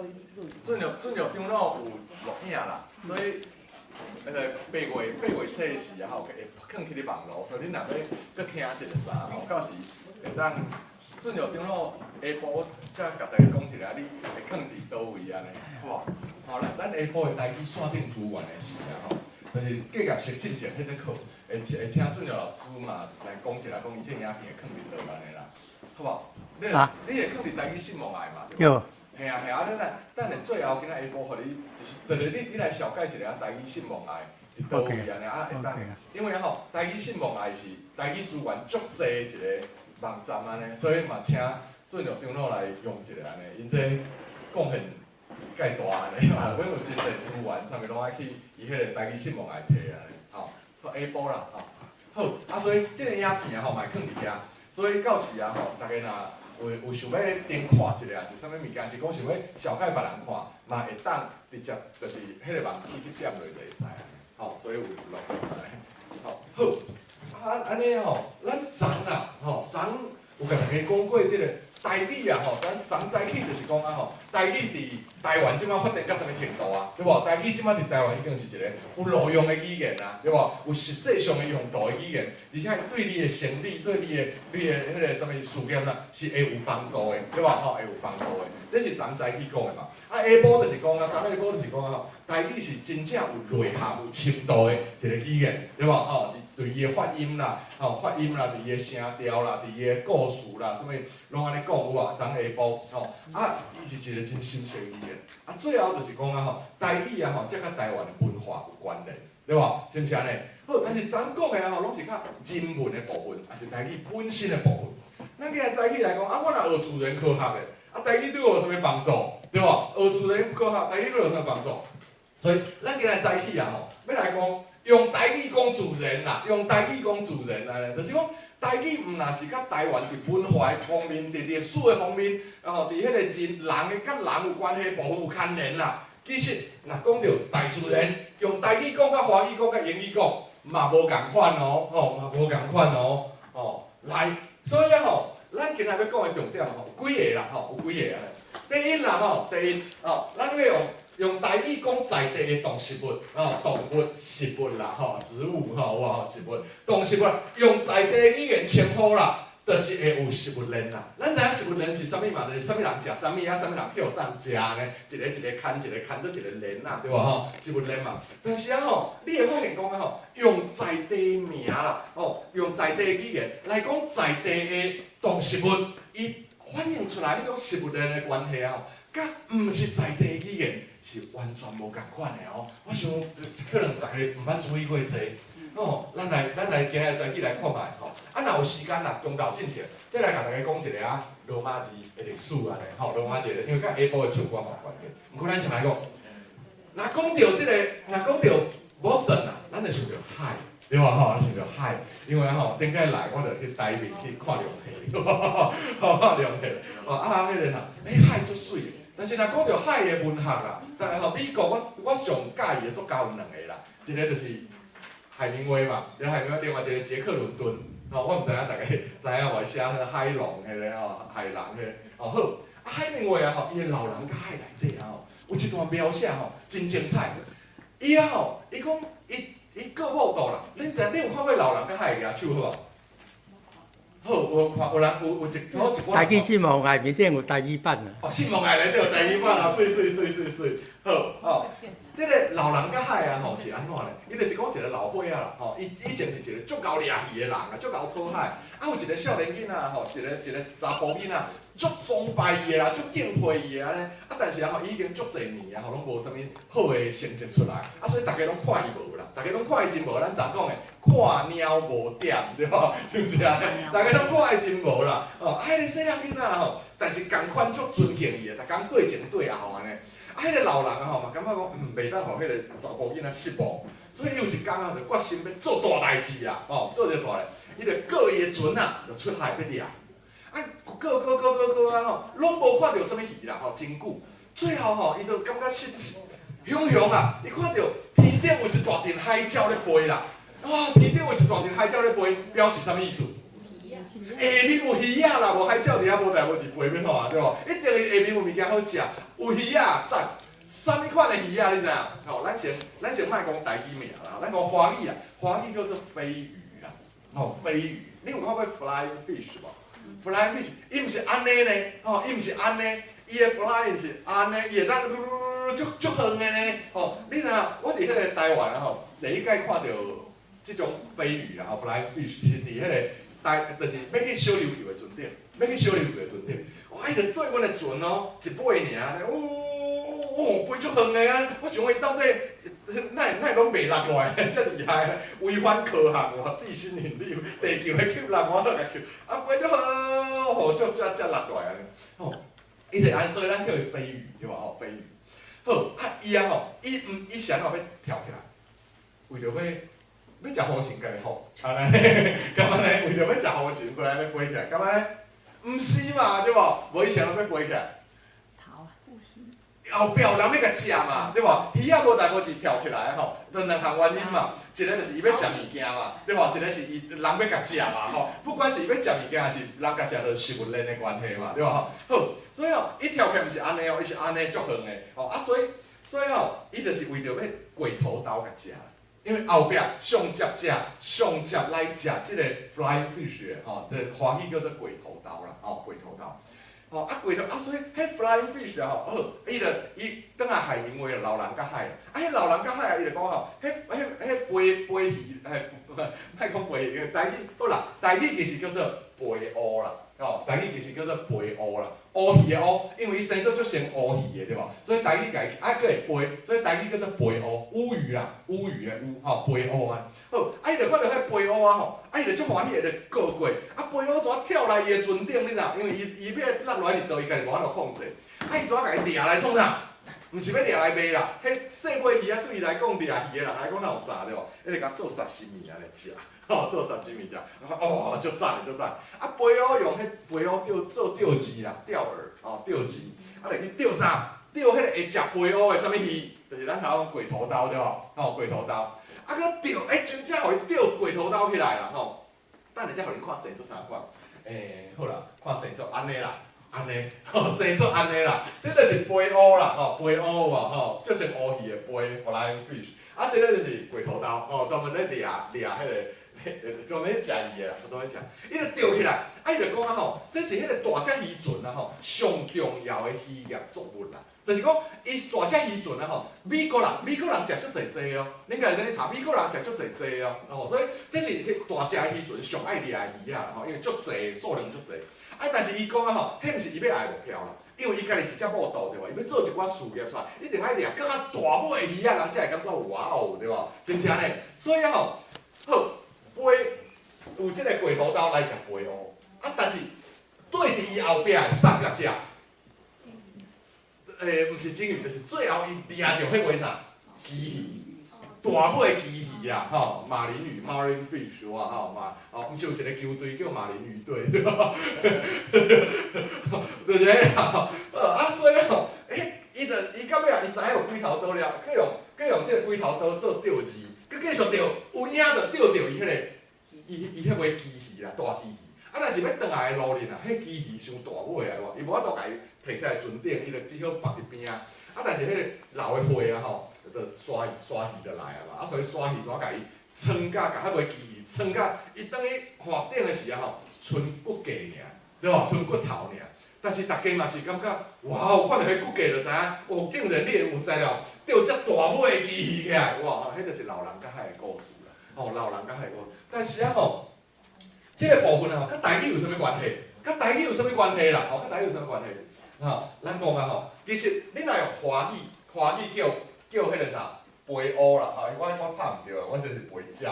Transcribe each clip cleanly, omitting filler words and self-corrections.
俊玉長老有錄影啦，所以那個八月初四啊吼，會囥起咧網路，所以恁若欲閣聽一下啥吼，到時會當俊玉長老下晡才共大家講一下，你會囥佇佗位按呢，好無？吼，咱下晡的台語線頂資源的時啊吼，就是繼續熟進前彼節課，會請俊玉老師嘛來講一下，講伊這影片會囥佇佗按呢啦，好無？你會囥佇台語信望愛嘛？對無？嘿啊嘿啊，咱來等下最後今仔下晡，予你就是你來紹介一下台語信望愛佇佗位按呢啊會當，因為吼台語信望愛是台語資源足濟的一個網站按呢，所以嘛請俊玉長老來用一下按呢，𪜶這貢獻蓋大按呢，吼，阮有真濟資源，啥物攏愛去伊彼個台語信望愛提按呢，吼，好下晡啦，吼，好，啊所以這個影片吼嘛會囥佇遐，所以到時啊吼，大家若有想欲登看一下，是啥物物件，是講想欲紹介別人看，嘛會當直接就是彼個網址去點落就會使按呢，吼，所以有錄吼，好，啊按呢吼，咱昨啊，吼，昨有共大家講過這個台語啊，吼，咱昨早起就是講啊吼，台語佇台灣這擺發展到啥物程度啊，對無？台語這擺佇台灣已經是一個有路用的語言啊，對無？有實際上的用途的語言，而且對你的生理、對你的彼個啥物事業啊，是會有幫助的，對無？吼，會有幫助的。這是昨早起講的嘛。啊，下晡就是講啊，昨下晡就是講啊吼，台語是真正有內涵、有深度的一個語言，對無？吼，對伊的發音啦，吼，發音啦，佇伊的聲調啦，佇伊的故事啦，啥物攏按呢講有無？昨下晡吼，啊，伊是一個真深色的語言。啊，最後就是講啊吼，台語啊吼，這佮台灣的文化有關聯，對無？是毋是按呢？好，但是昨講的啊吼，攏是較人文的部分，抑是台語本身的部分。咱今日早起來講，啊，我若學自然科學的，啊，台語對我有啥物幫助？對無？學自然科學，台語對我有啥物幫助？所以，咱今日早起啊吼，欲來講用台語講自然啦，用台語講自然按呢，就是講台語毋若是佮台灣佇文化的方面、佇歷史的方面，吼，佇彼個人人的佮人有關係部分有牽連啦。其實，若講著大自然，用台語講、佮華語講、佮英語講，嘛無仝款哦，吼，嘛無仝款哦，吼，來，所以啊吼，咱今仔欲講的重點吼，有幾个啦，吼，有幾個啊。第一啦吼，第一，吼，咱欲用台語講在地的動植物，吼，動物、食物啦，吼，植物，吼，哇，食物，動植物，用在地的語言稱呼啦，就是會有食物鏈啦。咱知影食物鏈是啥物嘛？就是啥物人食啥物，啊，啥物人予啥食呢？一個一個牽，一個牽做一個鏈啦，對無吼？食物鏈嘛。但是啊吼，你會發現講啊吼，用在地名啦，吼，用在地的語言來講在地的動植物，伊反映出來彼種食物鏈的關係啊，佮毋是在地的語言是完全無仝款的哦。我想可能大家毋捌注意過這個。哦，咱來今日早起來看覓吼。啊，若有時間啦，中晝進前，再來共大家講一下啊，羅馬字的歷史按呢，吼，羅馬字，因為佮下晡的唱歌嘛有關係。毋過咱先來講，若講著這個，若講著 Boston 啊，咱就想著海，對無吼？咱想著海，因為吼頂擺來我就去台面去看龍戲，看龍戲，哦啊，彼個啥，欸，海足媠的。但是若講著海的文學啦，但是吼美國我上佮意的作家有兩個啦，一個就是海明威嘛，一個海明威，另外一個傑克倫敦，吼，我毋知影大家知影無？寫彼個海狼彼個吼，海狼彼個，哦好，啊海明威啊吼，伊的老人佮海內底啊吼，有一段描寫吼，真精彩。伊啊吼，伊講伊告某倒啦，恁知恁有看過老人佮海舉手好無？好，有看有人有一好一寡。台語信望愛面頂有台語版啊。哦，信望愛內底有台語版啊，媠媠媠媠媠，好哦。這個老人佮海啊吼是按怎咧？伊就是講一個老歲仔啦，吼，伊以前是一個足𠢕掠魚的人啊，足𠢕討海。啊，有一個少年囡仔吼，一個查埔囡仔，足崇拜伊的啦，足敬佩伊的按呢。啊，但是啊吼，伊已經足濟年啊吼，攏無啥物好的成績出來，啊，所以逐家攏看伊無啦，逐家攏看伊真無，咱昨講的看貓無點，對無？是毋是按呢？逐家攏看伊真無啦，哦，啊，彼個細漢囡仔吼，但是仝款足尊敬伊的，逐工對前對後按呢。啊，彼個老人啊吼嘛感覺講，袂當予彼個查埔囡仔失望，所以伊有一工啊，就決心欲做大代誌啊，哦，做一個大代，伊就雇伊的船啊，就出海欲掠。啊，過過過過過啊吼，攏無看著啥物魚啦吼，真久。最後吼，伊就感覺失志，雄雄啊，伊看著天頂有一大陣海鳥咧飛啦，哇，天頂有一大陣海鳥咧飛，表示啥物意思？下面有魚仔啦，無海鳥佇遐無代無誌飛欲創啥，對無？一定是下面有物件好食，有魚仔讚。啥物款的魚仔你知影？吼，咱先莫講台語名啦，咱講華語啊，華語叫做飛魚啦，吼，飛魚，你有看過 flying fish 無？flying fish，伊毋是按呢呢，吼，伊毋是按呢，伊的 flying 是按呢，伊會當足足遠的呢，吼，你知影？我佇彼个台灣啊吼，第一擺看著這種飛魚啦，吼，flying fish 是佇彼个台，就是欲去小琉球的船頂，欲去小琉球的船頂，哇，伊就對阮的船哦，一尾爾，嗚，哦，飛足遠的啊！我想講伊到底，哪會攏袂落來，遮厲害，違反科學喎，地心引力，地球的吸力我都共吸，啊飛足遠，吼，足才才落來按呢，吼，伊就按，所以咱叫伊飛魚，對無吼？飛魚。好，啊伊啊吼，伊毋伊是按怎欲跳起來？為著欲欲食雨神共伊好，按呢，敢按呢？為著欲食雨神，所以按呢飛起來，敢按呢？毋是嘛，對無？無伊是按怎欲飛起來？後壁有人欲共食嘛，對無？魚仔無代無誌跳起來吼，就兩項原因嘛。一个就是伊欲食物件嘛，對無？一个是伊人欲共食嘛，吼。不管是伊欲食物件，還是人共食，就是食物鏈的關係嘛，對無？好，所以吼，伊跳起來毋是按呢哦，伊是按呢足遠的，吼啊，所以吼，伊就是為著欲鬼頭刀共食。因為後壁上接食上接來食這个 flying fish 的吼，這个華語叫做鬼頭刀啦，吼，鬼頭刀。吼啊鬼頭啊，所以彼 flying fish 啊吼，好，伊就伊轉來海明威就老人佮海，啊，彼老人佮海啊，伊就講吼，彼彼彼飛飛魚，嘿，莫講飛魚，台語好啦，台語其實叫做飛烏啦，吼，台語其實叫做飛烏啦，烏魚的烏，因為伊生做足像烏魚的對無？所以台語共伊啊，閣會飛，所以台語叫做飛烏，烏魚啦，烏魚的烏，吼，飛烏啊，好，啊伊就看著彼飛烏啊吼，啊伊就足歡喜的就過過，啊飛烏怎跳來伊的船頂，你知影？因為伊伊欲落來佇佗，伊家己無法度控制，啊伊怎共伊掠來創啥？毋是欲掠來賣啦，彼細尾魚仔對伊來講，掠魚的人來講哪有啥對無？伊就共做沙西米按呢食，吼，做沙西米食，哦，足讚的足讚。啊，飛烏用彼飛烏釣做釣具啦，釣饵，吼，釣具，啊，就去釣啥？釣彼個會食飛烏的啥物魚？就是咱頭講鬼頭刀對無？吼，鬼頭刀。啊，閣釣，欸，真正予伊釣鬼頭刀起來啦，吼。等下才予恁看生做啥款。欸，好啦，看生做按呢啦。按呢，吼，生做按呢啦，這就是飛烏啦，吼，飛烏有無吼，就像烏魚的飛，flying fish。啊，這个就是鬼頭刀，吼，專門咧掠掠彼个，專門咧食魚的啦，專門食。伊就釣起來，啊，伊就講啊吼，這是彼個大隻漁船啊吼，上重要的漁業作物啦。就是講，伊大隻漁船啊吼，美國人食足濟這哦，恁家己咧查，美國人食足濟這哦，吼，所以這是彼大隻漁船上愛掠的魚仔吼，因為足濟數量足濟。啊，但是伊講啊吼，彼毋是伊欲愛的目標啦，因為伊家己一隻某肚對無？伊欲做一寡事業出來，一定愛掠閣較大尾的魚仔，人才會感覺哇哦，對無？真正呢，所以啊吼，好，飛有這个鬼頭刀來食飛烏，啊，但是對佇伊後壁的啥共食？欸，毋是鯨魚，就是最後伊掠著彼尾啥？旗魚，大尾旗魚啊，吼，馬林魚（Marlin fish）哇，吼馬，哦，毋是有一个球隊叫馬林魚隊，對無？就是彼啦，啊，所以吼，欸，伊就伊到尾啊，伊知影有鬼頭刀了，閣用這个鬼頭刀做釣具，閣繼續釣，有影就釣著伊彼个，伊彼尾旗魚啦，大旗魚。啊，但是欲轉來的路裡啊，彼旗魚傷大尾啊，無，伊無法度共伊提起來船頂，伊就只好縛佇邊仔。啊，但是彼個老的貨啊吼，就鯊魚鯊魚就來啊嘛，啊，所以鯊魚怎共伊撐甲，共彼尾旗魚撐甲，伊轉去岸頂的時啊吼，賰骨架爾，對無？賰骨頭爾。但是逐家嘛是感覺，哇！看著彼骨架就知影，哦，竟然你會有才料釣遮大尾的旗魚起來，哇！彼就是老人佮海的故事啦，吼，老人佮海的故事。但是啊吼，這个部分啊吼，佮台語有啥物關係？佮台語有啥物關係啦？吼，佮台語有啥物關係？吼，咱講啊吼，其實你若用華語，華語叫彼个啥飛烏啦，吼，我拍毋對，我這是飛鳥，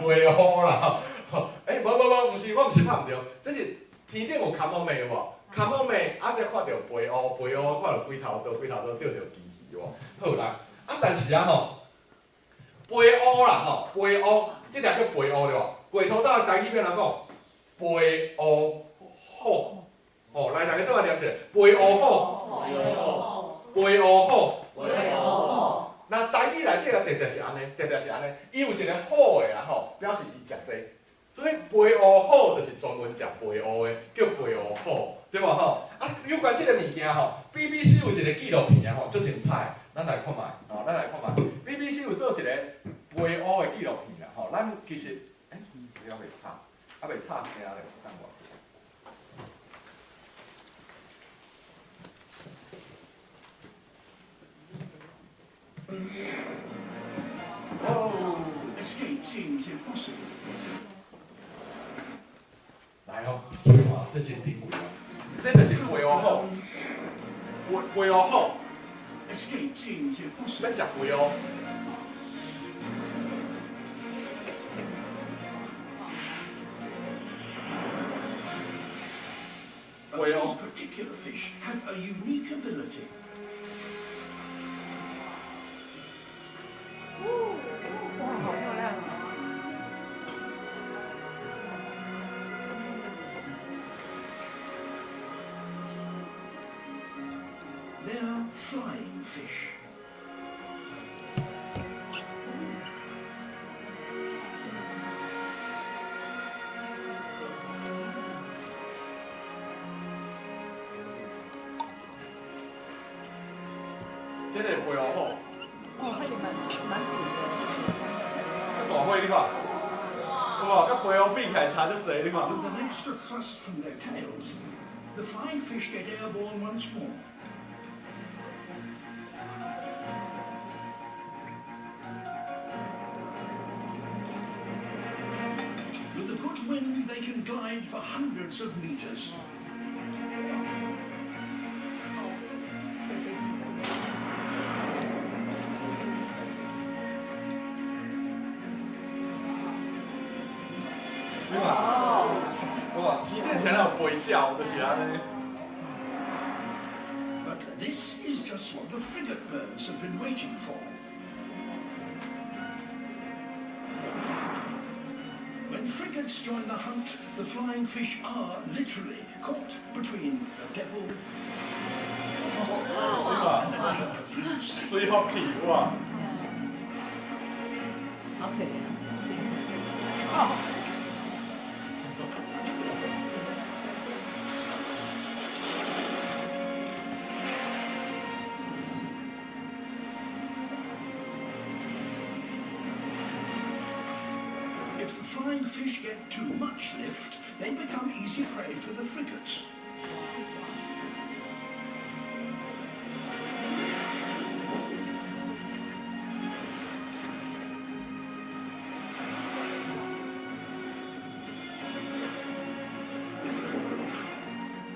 飛烏啦，吼，欸，無無無，毋是，我毋是拍毋對，這是天頂有崁仔馬有無？崁仔馬啊，才看著飛烏，飛烏看著鬼頭刀，鬼頭刀釣著旗魚無？好啦，啊，但是啊吼，飛烏啦吼，飛烏，這个叫飛烏對無？鬼頭刀的台語欲按怎講？飛烏虎，吼，來逐家做伙念一下，飛烏虎，飛烏虎。那台語內底啊，常常是按呢，常常是按呢，伊有一个虎的啊吼，表示伊食濟，所以飞烏虎就是專門食飛烏的，叫飛烏虎，對無吼？啊，有關這個物件吼，BBC 有一個紀錄片啊吼，足精彩，咱來看覓，吼，咱來看覓。BBC 有做一個飛烏的紀錄片啦，吼，咱其實，欸，這猶未插，猶未插聲咧，等我。哦。 Escape seems impossible. 來哦，你看，這真珍貴哦，這就是飛烏虎，飛烏虎。 Escape seems impossible. 欲食飛烏。 But 飛烏 these particular fish have a unique ability. 哇，好漂亮哦！ They are flying fish. 這個飛烏虎，哦，彼個蠻扁的。這大火你看，有無？佮飛烏比起來差足濟，你看。 With an extra thrust from their tails, the flying fish get airborne once more. With a good wind, they can glide for hundreds of meters. 會飛起來。你看，哇，天頂前有飛鳥，就是按呢。 But this is just what the frigate birds have been waiting for. When frigates join the hunt, the flying fish are literally caught between the devil 你看， and the deep blue sea. 水福氣哇！好可憐啊！哦。 If the flying fish get too much lift, they become easy prey for the frigates.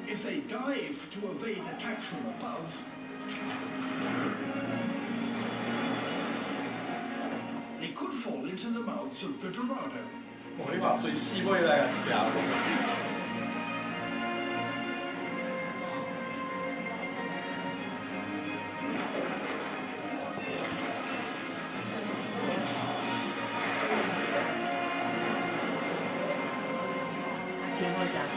If they dive to evade attack from above, they could fall into the mouths of the dorado. 哦，你看隨四尾來共食。前後夾過。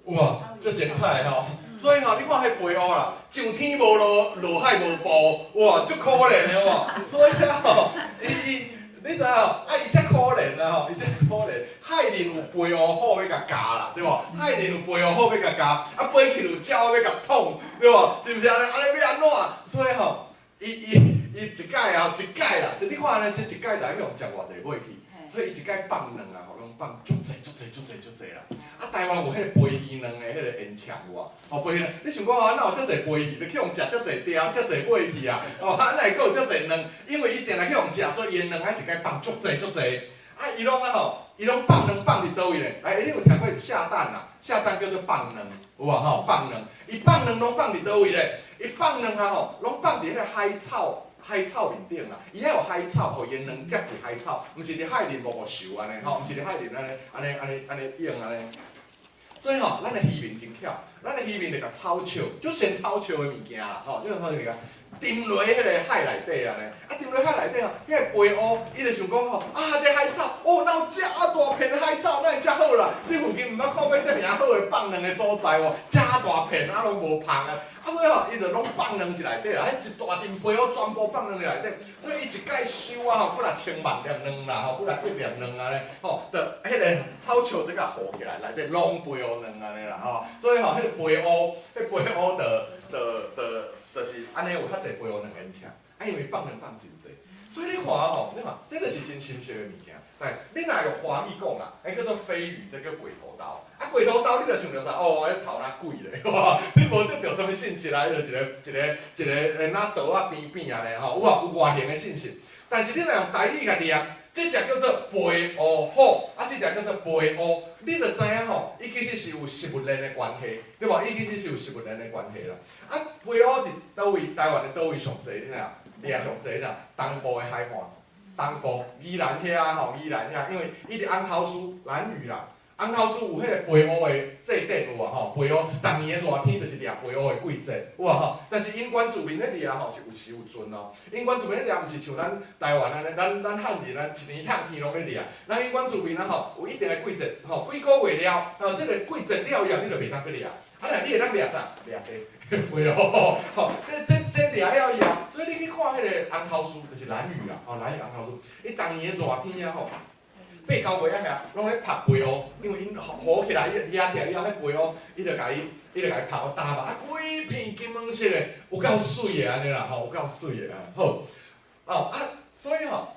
哇，足精彩吼！所以吼，你看彼飛烏啦，上天無路，落海無步，哇，足可憐的哇！所以啊吼，伊伊，你知影吼？啊，伊遮可憐啊吼，伊遮可憐，海裡有飛烏虎欲共咬啦，對無？海裡有飛烏虎欲共咬，啊，飛去有鳥欲共捅，對無？是毋是按呢？按呢欲按怎？所以吼，伊伊伊一擺啊，一擺啦，你看按呢，這一擺就去予食偌濟尾去，所以伊一擺放卵啊，吼，攏放足濟足濟足濟足濟啦。啊，台灣有彼個飛魚卵的彼個煙腸有無？哦，飛魚卵，你想講啊，哪有遮濟飛魚，就去予食遮濟條、遮濟尾去啊？哦，啊，哪會閣有遮濟卵？因為伊定定去予食，所以伊的卵愛一擺放足濟足濟。啊，伊攏啊吼，伊攏放卵放佇佗位咧？來，你有聽過下蛋啊？下蛋叫做放卵，有無吼？放卵，伊放卵攏放佇佗位咧？伊放卵啊吼，攏放佇彼個海草。海草面頂啦，伊遐有海草，予伊的卵夾佇海草，毋是佇海裡無無泅按呢吼，毋是佇海裡按呢按呢按呢按呢泳按呢。所以吼，咱的漁民真巧，咱的漁民就共草笑，就仙草笑的物件啦，吼，就草笑物件，沉落彼个海內底按呢。啊，沉落海內底吼，彼个飛烏伊就想講吼，啊，這海草，哦，哪有遮大片海草，哪會遮好啦？這附近毋捌看過遮爾好的放卵的所在喎，遮大片啊攏無芳啊！啊，所以吼，伊就攏放卵佇內底啦，彼一大陣飛烏全部放卵佇內底，所以伊一擺收啊吼，幾若千萬粒卵啦吼，幾若億粒卵按呢，吼，就彼个草石就共糊起來，內底攏飛烏卵按呢啦吼，所以吼，彼个飛烏，彼飛烏就就就就是按呢有較濟飛烏卵煙車，啊，因為放卵放真濟，所以你看吼，你看，這就是真深色的物件。但你若用華語講啦，彼叫做飛魚，這叫鬼頭刀。啊，鬼頭刀你就想著啥？哦，彼頭若鬼咧，哇！你無得著啥物信息啦，伊就一個一個一個若刀仔扁扁按呢吼，有無？有外形的信息。但是你若用台語共念，這隻叫做飛烏虎，啊，這隻叫做飛烏，你就知影吼，伊其實是有食物鏈的關係，對無？伊其實是有食物鏈的關係啦。啊，飛烏佇佗位？台灣的佗位上濟？你知影？掠上濟啦，東部的海岸，東部宜蘭遐吼，宜蘭遐，因為伊佇紅頭嶼蘭嶼啦，紅頭嶼有彼個飛烏的祭典有無吼？飛烏，逐年的熱天就是掠飛烏的季節，有無吼？但是𪜶原住民咧掠吼是有始有盡哦。𪜶原住民咧掠毋是像咱台灣按呢，咱咱漢人啊，一年透天攏咧掠。咱𪜶原住民啊吼，有一定的季節，吼幾個月了，吼這個季節了以後，你就袂當閣掠。啊，若你會當掠啥？掠這飛烏，吼，這這這掠了以後，所以你去看彼個紅頭嶼，就是蘭嶼啦，吼蘭嶼紅頭嶼，伊逐年的熱天啊吼，八九月仔遐，攏咧曝飛烏，因為𪜶糊起來，伊掠起來以後，彼飛烏，伊就共伊，伊就共伊曝予焦嘛，啊，規片金黃色的，有夠媠的按呢啦，吼，有夠媠的啊，好，哦啊，所以吼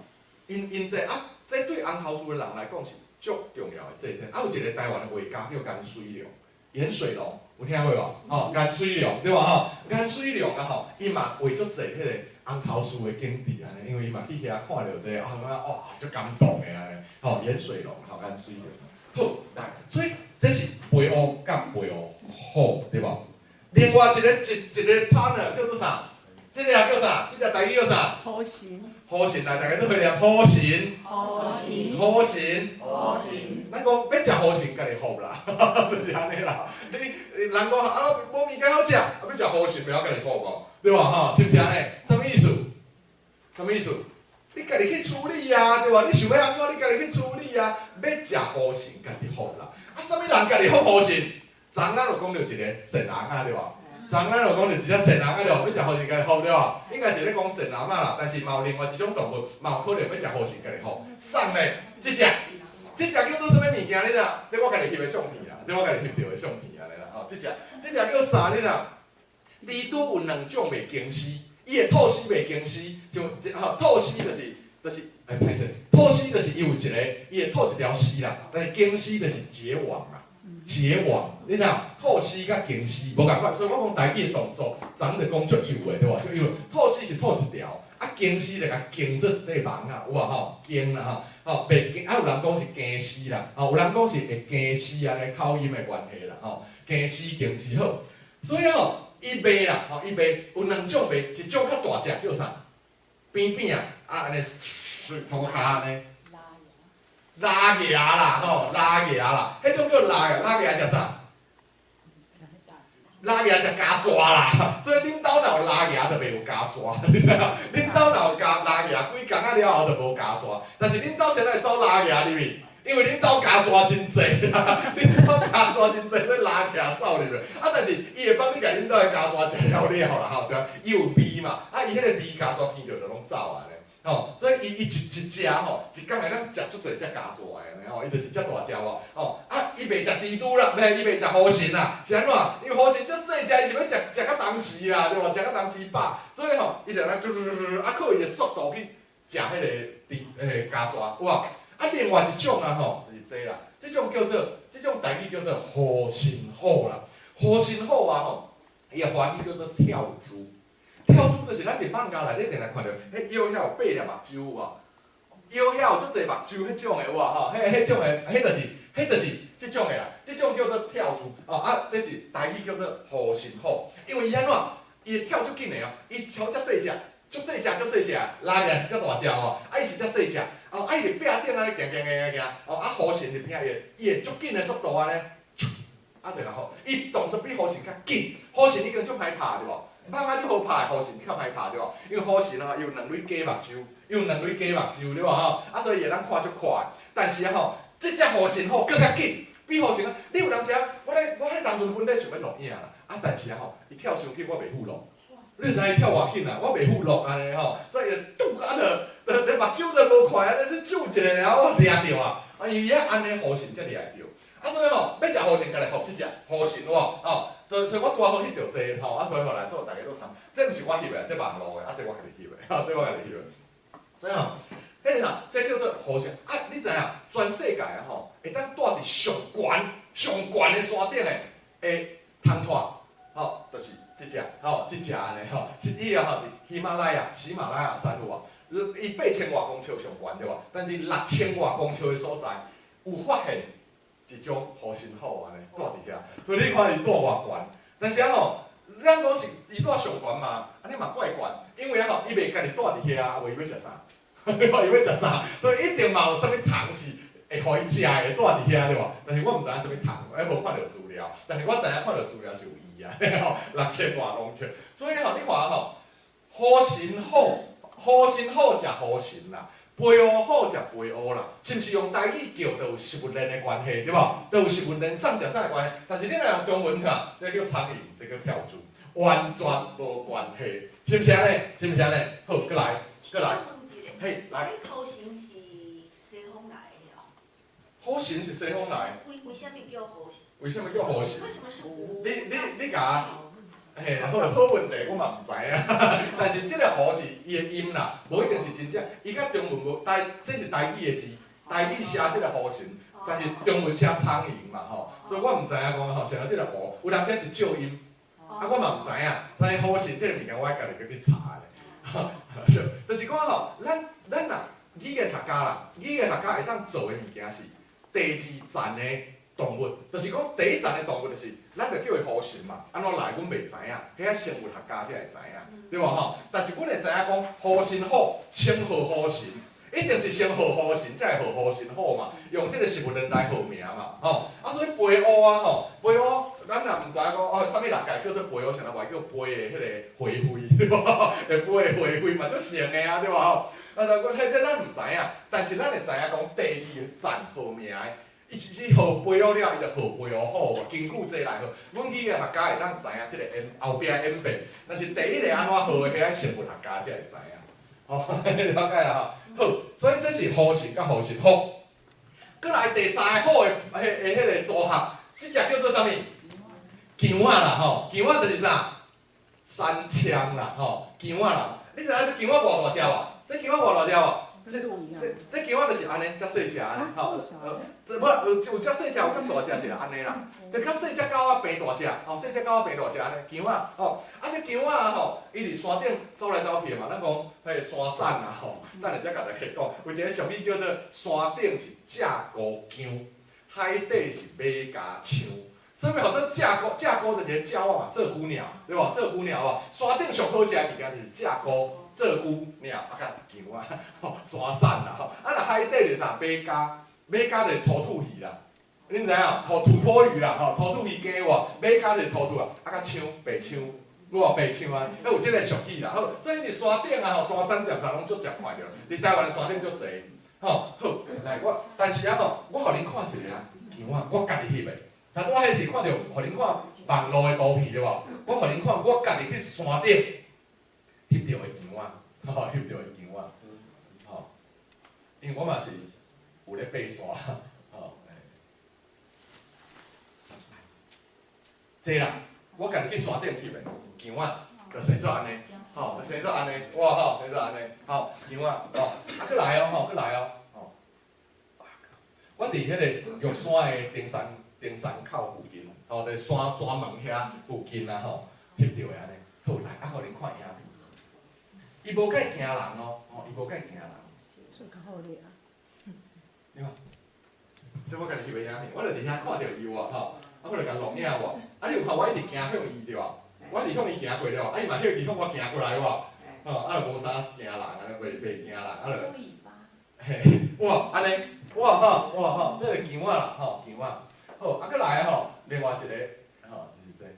，𪜶𪜶這啊，這對紅頭嶼的人來講是足重要的祭典。啊，有一個台灣的畫家叫顏水龍，顏水龍，有聽過無？吼，顏水龍對無吼？顏水龍啊吼，伊嘛畫足濟彼個紅頭嶼的景致按呢，因為伊嘛去遐看著這個，啊，感覺哇，足感動的按呢，吼，顏水龍，吼，顏水龍。好，來，所以這是飛烏佮飛烏虎，對無？另外一個一一個 partner 叫做啥？這個叫啥？這個台語叫啥？虎神。虎神來，大家做伙念虎神。虎神。虎神。虎神。咱講欲食虎神，家己烚啦，就是按呢啦。你人講啊，無物件好食，啊欲食虎神，袂曉家己烚無？對無吼？是毋是按呢？啥物意思？啥物意思？你家己去處理啊，對無？你想欲按怎，你家己去處理啊。欲食虎神，家己烚啦。啊，啥物人家己烚虎神？昨昏咱有講著一个鱔尪仔對無？昨昏咱有講著一隻鱔尪仔對無？欲食虎神，家己烚對無？應該是咧講鱔尪仔啦，但是嘛有另外一種動物，嘛有可能欲食虎神，家己烚。送咧，這隻，這隻叫做啥物物件？你知？這我家己翕的相片啦，這我家己翕著的相片按呢啦。吼，這隻，這隻叫啥？你知？蜘蛛有兩種袂經絲，伊會吐絲袂經絲，就吼吐絲就是就是，欸歹勢，吐絲就是伊有一個，伊會吐一條絲啦，但是經絲就是結網啦，結網，你知影？吐絲佮經絲無仝款，所以我講台語的動作，昨昏就講足幼的對無？足幼，吐絲是吐一條，啊經絲就共經做一塊網啊，有無吼？經啦吼，吼袂經，啊有人講是經絲啦，吼有人講是會經絲按呢口音的關係啦，吼經絲經絲好，所以吼。伊賣啦，吼伊賣有兩種賣，一種較大隻叫啥？扁扁啊，啊按呢粗跤按呢。拉牙啦，吼拉牙啦，彼種叫拉牙，拉牙食啥？拉牙食蚵蛇啦，所以恁兜若有拉牙就袂有蚵蛇，你知影？恁兜若有蚵拉牙，幾工仔了後就無蚵蛇。但是恁兜啥會走拉牙入去？因為恁兜蚵蛇真濟啦，恁兜蚵蛇真濟，所以拉牙走入去。啊，但是伊會幫你共恁兜的蚵蛇食了了啦，吼，就伊有味嘛，啊，伊彼個味蚵蛇聞著就攏走啊呢。吼，所以伊伊一一隻吼，一工會當食足濟隻蚵蛇的按呢吼，伊就是遮大隻哦，吼，啊，伊袂食蜘蛛啦，袂，伊袂食虎神啦，是按怎？因為虎神足細隻，伊是欲食食到當時啦，對無？食到當時飽，所以吼，伊就按呢，啊，靠伊的速度去食彼個豬，彼個蚵蛇，有無？啊，另外一種啊吼，就是這啦，這種叫做，這種台語叫做護神虎啦，護神虎啊吼，伊的華語叫做跳蛛。跳蛛就是咱佇放假內底定定看著，彼腰遐有八粒目睭有無？腰遐有足濟目睭彼種的有無吼？彼彼種的，彼就是，彼就是這種的啦。這種叫做跳蛛哦啊，這是台語叫做護神虎，因為伊按怎？伊會跳足緊的哦，伊超遮細隻，足細隻足細隻，拉起來遮大隻哦，啊伊是遮細隻，哦啊伊佇壁頂按呢行行行行行，哦啊虎神佇邊仔伊會足緊的速度按呢，啊對啦吼，伊動作比虎神較緊，虎神已經足歹拍對無？蠓仔足好拍，河神較歹拍對無？因為河神吼，伊有兩蕊假目睭，伊有兩蕊假目睭對無吼？啊，所以伊會當看足快。但是啊吼，這隻河神吼閣較緊，比河神啊，你有當時啊，我咧我彼當陣本咧想欲錄影啦，啊，但是啊吼，伊跳傷緊，我袂赴錄。你知影伊跳偌緊啊？我袂赴錄按呢吼，所以拄啊就就你目睭都無看啊，你去注一下爾，我掠著啊！啊，因為伊按呢河神才掠會著。啊，所以吼，欲食河神，家來翕這隻河神有無？吼，所以我拄好翕著這吼，啊，所以吼來做大家都參。這毋是我翕的，這網路的，啊，這我家己翕的，吼，這我家己翕的。所以吼，彼個啥，這叫做河神。啊，你知影？全世界啊吼，會當蹛佇上懸、上懸的山頂的的蟲豸，吼，就是這隻，吼，這隻按呢吼，是伊啊吼，佇喜馬拉雅、喜馬拉雅山有無？伊8000外公尺上懸對無？但是6000外公尺的所在，有發現一種河神虎按呢，蹛佇遐，所以你看伊蹛偌懸。但是啊吼，咱講是伊蹛上懸嘛，按呢嘛怪懸，因為啊吼，伊袂家己蹛佇遐，無伊欲食啥？對無？伊欲食啥？所以一定嘛有啥物蟲是會予伊食的，蹛佇遐對無？但是我毋知影啥物蟲，還無看著資料。但是我知影看著資料是有伊啊，吼，6000外公尺。所以吼，你看吼，河神虎，河神虎食河神啦，飛烏虎食飛烏啦，是毋是用台語叫就有食物鏈的關係，對無？就有食物鏈送食啥的關係。但是你若用中文看，這叫蒼蠅，這叫跳蛛，完全無關係，是毋是按呢？是毋是按呢？好，閣來，閣來，嘿，來。河神是西方來的哦。河神是西方來。為啥物叫河神？為啥物叫河神？為什麼是河？你共？嘿，好好問題，我嘛毋知影。但是這個河是伊的音啦，無一定是真正。伊佮中文無台，這是台語的字，台語寫這個河神，但是中文寫蒼蠅嘛吼，所以我毋知影講吼，寫這個河，有當時是借音，啊，我嘛毋知影。但是河神這個物件，我愛家己閣去查咧。就是講吼，咱若語言學家啦，語言學家會當做的物件是第二層的動物，就是講第一層的動物就是，咱就叫伊河神嘛，按怎來阮袂知影，彼個生物學家才會知影，對無吼？但是阮會知影講河神虎先號河神，一定是先號河神，才會號河神虎嘛，用這個食物鏈來號名嘛，吼。啊，所以飛烏啊吼，飛烏，咱若毋知影講哦，啥物人家叫做飛烏，啥人話叫飛的彼個花卉，對無？會飛的花卉嘛，足像的啊，對無吼？啊，但我彼咱毋知影，但是咱會知影講第二層號名的。伊一號飛烏了，伊就號飛烏虎，根據這來號。阮語言學家會當知影這個演後壁演變，但是第一個按怎號的，彼個生物學家才會知影。吼，了解啦吼。好，所以這是河神佮河神虎。閣來第三個虎的彼個組合，這隻叫做啥物？姜仔啦吼，姜仔就是啥？山羌啦吼，姜仔啦。你知影這姜仔偌大隻無？這姜仔偌大隻無？這姜仔就是按呢，遮細隻按呢，吼，這無有遮細隻，有較大隻是按呢啦。這較細隻狗仔爬大隻，吼，細隻狗仔爬大隻按呢，姜仔，吼，啊這姜仔吼，伊佇山頂走來走去的嘛，咱講彼個山瘦啊吼，等下才共大家講，有一個俗語叫做山頂是鷓鴣姜，海底是馬家槍。啥物號做鷓鴣？鷓鴣就是鷦仔嘛，鷓鴣鳥，對無？鷓鴣鳥哦，山頂上好食的物件就是鷓鴣。鷓鴣鳥啊，佮姜仔，吼，山瘦啦吼，啊若海底就是啥？馬家，馬家就是土兔魚啦，恁知影？土托魚啦，吼，土兔魚羹有無？馬家就是土兔啊，啊佮槍，白槍，有無白槍啊？彼有這個俗語啦，好，所以佇山頂啊，吼，山瘦踮啥攏足濟看著，佇台灣的山頂足濟，吼，好，來我，但是啊吼，我予恁看一个啊，姜仔，我家己翕的，但我彼是看著，予恁看網路的圖片對無？我予恁看，我家己去山頂翕著的姜仔，吼，翕著的姜仔，吼，因為我嘛是有咧爬山，吼，這啦，我家己去山頂翕的姜仔，就生做按呢，吼，就生做按呢，哇吼，生做按呢，吼，姜仔，吼，啊，閣來哦，吼，閣來哦，吼，我佇彼個玉山的登山口附近，吼，佇山門遐附近啊，吼，翕著的按呢，好來，啊，予恁看影片。伊無介驚人哦，吼，伊無介驚人。算較好咧啊。你看，這我家己翕的影片，我就佇遐看著伊有無吼，啊，我就共錄影無，啊，你有看我一直行向伊對無？我一直向伊行過對無？啊，伊嘛向伊向我行過來無？吼，啊，就無啥驚人，按呢袂驚人，啊就。嘿，哇，按呢，哇吼，哇吼，這個姜仔啦，吼，姜仔。好，啊，閣來吼，另外一個，吼，就是這個，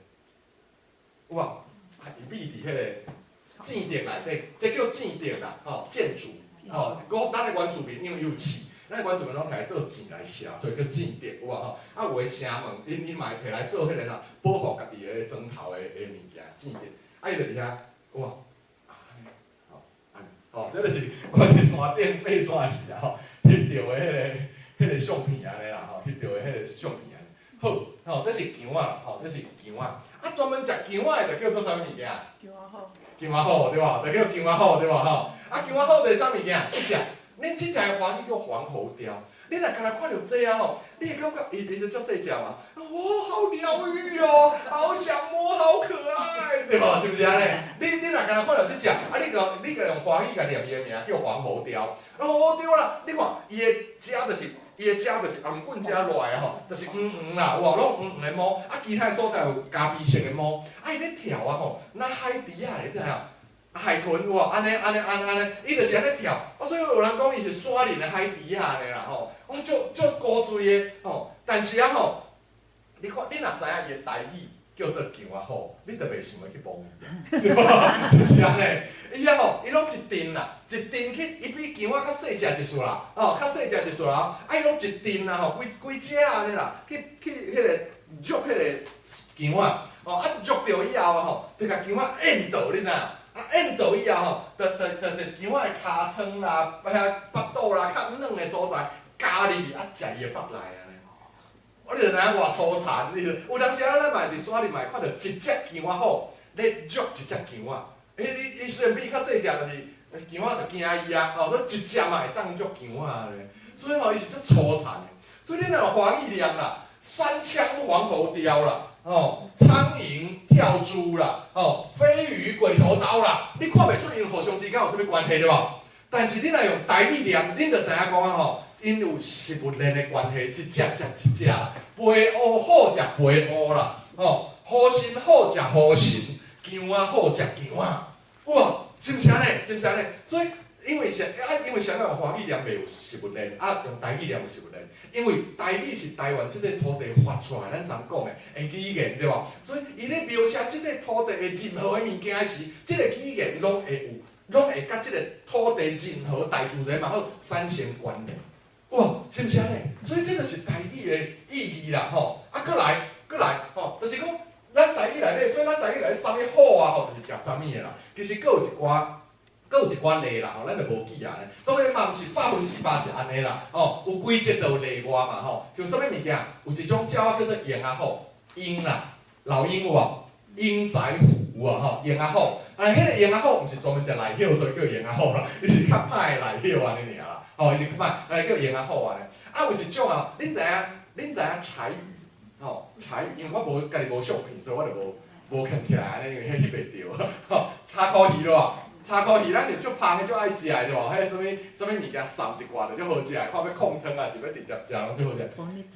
有無？啊，伊秘佇彼个箭竹內底，這叫箭竹啦，吼，箭竹，吼，講咱的原住民因為伊有刺，咱的原住民攏摕來做箭來射，所以叫箭竹，有無吼？啊，有的城門，𪜶嘛會摕來做彼個啥，保護家己的床頭的物件，箭竹。啊，伊就佇遐，有無？啊，吼，按呢，吼，這就是我佇山頂爬山時啊，吼，翕著的彼個相片按呢啦，吼，翕著的彼個相片按呢。好，吼，這是蠍仔啦，吼，這是蠍仔。啊，專門食蠍仔的就叫做啥物物件？蠍仔虎。蠍仔虎對無？就叫蠍仔虎對無吼？啊，蠍仔虎就是啥物件？這隻，恁這隻的華語叫黃喉貂。你若干焦看著這啊吼，你會感覺伊是足細隻嘛？哇，好療癒哦，好想摸，好可愛，對無？是毋是按呢？你若干焦看著這隻，啊，你共用華語共念伊的名叫黃喉貂。哦，對啦，你看伊的食就是。伊的食就是頷頸食落來吼，就是黃黃啦，有無？攏黃黃的毛，啊，其他所在有咖啡色的毛，啊，伊咧跳啊吼，若海豬仔咧，你知影？海豚有無？按呢按呢按按呢，伊就是按呢跳，啊，所以有人講伊是山林的海豬仔按呢啦吼，哇，足足古錐的吼，但是啊吼，你看你若知影伊的台語叫做蠍仔虎，你就袂想欲去摸伊，對無？是毋是按呢？伊啊吼，伊攏一陣啦，一陣去，伊比蠍仔較細隻一撮啦，吼，較細隻一撮啦，啊，伊攏一陣啦吼，規規隻按呢啦，去彼個捉彼個蠍仔，吼，啊，捉著以後啊吼，就共蠍仔按倒，你知影？啊，按倒以後吼，就蠍仔的尻川啦，遐腹肚啦，較軟的所在，咬入去，啊，食伊的腹內按呢。我你就知影偌粗殘，你有當時啊，咱嘛佇山裡嘛會看著一隻蠍仔虎咧捉一隻蠍仔。欸，你伊雖然比伊較細隻，但是蠍仔就驚伊啊，吼，所以一隻嘛會當捉蠍仔咧。所以吼，伊是足粗殘的。所以你若華語念啦，山羌黃喉貂啦，吼，蒼蠅跳蛛啦，吼，飛魚鬼頭刀啦，你看袂出𪜶互相之間有啥物關係對無？但是你若用台語念，恁就知影講啊吼，𪜶有食物鏈的關係，一隻食一隻，白烏虎食白烏啦，吼，雨神虎食雨神，蠍仔虎食蠍仔，哇，是毋是按呢？是毋是按呢？所以因為啥啊？因為啥用華語念袂有食物鏈，啊用台語念有食物鏈？因為台語是台灣這個土地發出來，咱昨講的語言對無？所以伊咧描寫這個土地的任何的物件時，這個語言攏會有，攏會佮這個土地任何大自然嘛好產生關聯。哇，是毋是按呢？所以這就是台語的意義啦，吼！啊，閣來，閣來，吼，就是講咱台語內底，所以咱台語內底啥物虎啊，吼，就是食啥物的啦。其實閣有一寡，閣有一寡例啦，吼，咱就無記啊。當然嘛，毋是100%是按呢啦，吼，有規則就有例外嘛，吼。像啥物物件，有一種鳥仔叫做鷹仔虎，鷹啦，老鷹有無？鷹仔虎有無吼？鷹仔虎，啊，彼個鷹仔虎毋是專門食內葉，所以叫鷹仔虎啦，伊是較歹的內葉按呢爾啦，吼，伊是較歹，來叫鷹仔虎按呢。啊，有一種啊，恁知影？恁知影柴魚？吼，柴魚，因為我無家己無相片，所以我就無囥起來按呢，因為彼翕袂著。吼，柴箍魚咯，柴箍魚咱就足芳的，足愛食的對無？彼啥物啥物物件送一寡就足好食的，看欲炕湯抑是欲直接食攏足好食。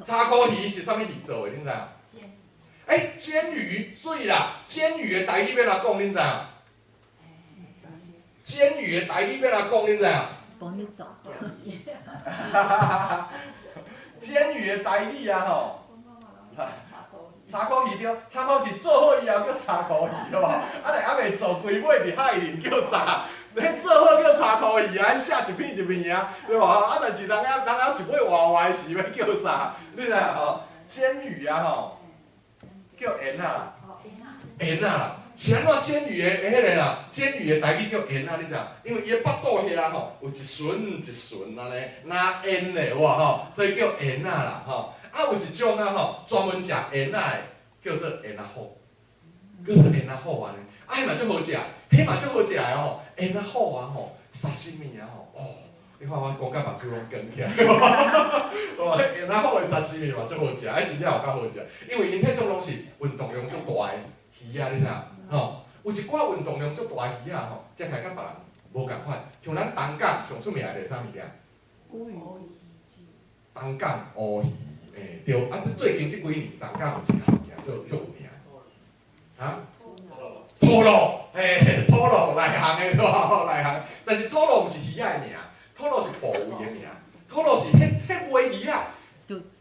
柴箍魚是啥物魚做的？恁知影？欸，鰹魚，媠啦！鰹魚的台語欲按怎講？恁知影？鰹魚的台語欲按怎講？恁知影？幫你找。鰹魚的台語啊吼，柴箍魚對，柴箍魚做好以後叫柴箍魚對無？啊，若猶未做，規尾佇海裡叫啥？你做好叫柴箍魚啊，寫一片一片啊，對無？啊，但是人家一尾活活的時欲叫啥？你知影吼？鰹魚啊吼，叫蜆仔啦，蜆仔啦，是按怎鰹魚的彼個啦？鰹魚的台語叫蜆仔，你知影？因為伊的腹肚遐吼有一巡一巡按呢，若煙的有無吼？所以叫蜆仔啦吼。啊，有一種啊吼，專門食蜆仔的，叫做蜆仔虎，叫做蜆仔虎按呢。啊，彼嘛足好食，彼嘛足好食的吼。蜆仔虎啊吼，沙西米啊吼，哦，你看我講甲目睭攏光起來，哦，彼蜆仔虎的沙西米嘛足好食，彼真正有夠好食，因為𪜶彼種攏是運動量足大的魚仔，你知影？吼，有一寡運動量足大的魚仔吼，食起來佮別人無仝款，像咱東港上出名的是啥物件？烏魚。東港烏魚，欸，對，啊，這最近這幾年東港有一項物件足足有名，啊？拖羅，嘿，拖羅內行的對無？內行，但是拖羅毋是魚仔的名，拖羅是部位的名，拖羅是彼尾魚仔，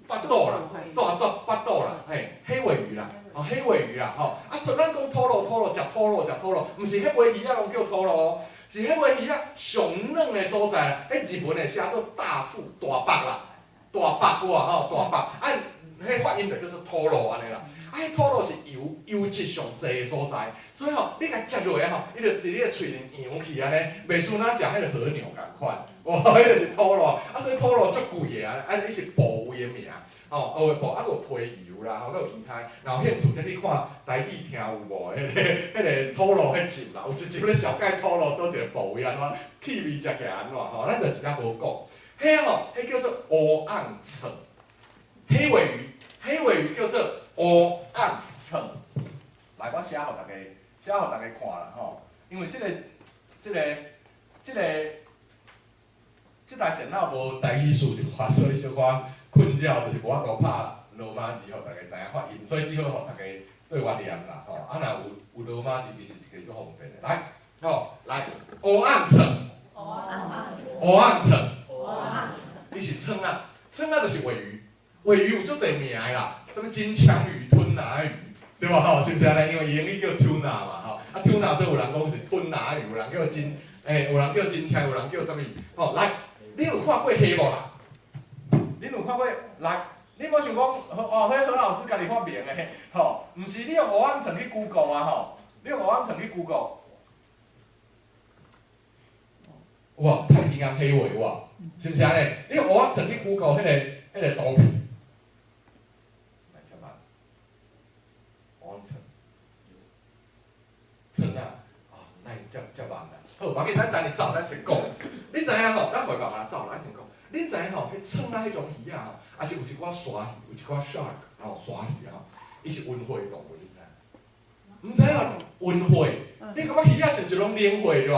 腹肚啦，大大腹肚啦，嘿，黑鮪魚啦，哦，黑鮪魚啦，吼，啊，咱講土鱸，土鱸食土鱸，食土鱸，毋是彼尾魚仔攏叫土鱸，是彼尾魚仔上軟的所在，彼日文會寫做大腹大腹啦，大腹有無吼？大腹，啊，彼發音就叫做土鱸按呢啦。啊，彼土鱸是油油脂上濟的所在，所以吼，你共食落吼，伊就佇你的喙裡揚起按呢，袂輸若食彼个和牛仝款，哇，彼个是土鱸，啊，所以土鱸足貴的啊，啊，伊是部位的名。吼，學部啊，閣有皮油啦，吼，閣有其他。若有興趣，這你看台語聽有無？彼個土鱸彼集啦，有一集咧紹介土鱸佗一个部位按怎，氣味食起來按怎吼，咱就一下無講。彼吼，彼叫做烏甕鯳，黑鮪魚，黑鮪魚叫做烏甕鯳。來，我寫予大家，寫予大家看啦吼，因為這個、這台電腦無台語輸入法，所以小可困擾，就是無法度拍羅馬字，予大家知影發音，所以只好予大家對我念啦吼。啊，若有羅馬字，其實一個足方便的。來，吼，來，烏甕鯳，烏甕鯳，伊是鯳仔，鯳仔就是鮪魚，鮪魚有足濟名的啦，啥物金槍魚、吞拿魚，對無吼？是毋是按呢？因為英語叫 tuna 嘛吼，啊 tuna 所以有人講是吞拿魚，有人叫金，欸，有人叫金槍，有人叫啥物？吼，來，你有看過蝦無啦？你有看過？來，你無想講，哦，彼何老師家己發明的，吼，毋是你用烏甕鯳去 Google 啊，吼，你用烏甕鯳去 Google，有無？太平洋黑鮪有無？是毋是按呢？你用烏甕鯳去 Google 彼個圖片，來，遮慢，烏甕鯳，鯳啊，哦，來，遮遮慢啦。好，無要緊，咱等下走，咱先講。你知影吼？咱袂慢慢走，咱先講。恁知影吼？彼鯳仔彼種魚仔吼，抑是有一寡鯊魚，有一寡 shark 吼，鯊魚吼，伊是溫血動物，你知影？毋知影溫血？你感覺魚仔是毋是攏冷血對無？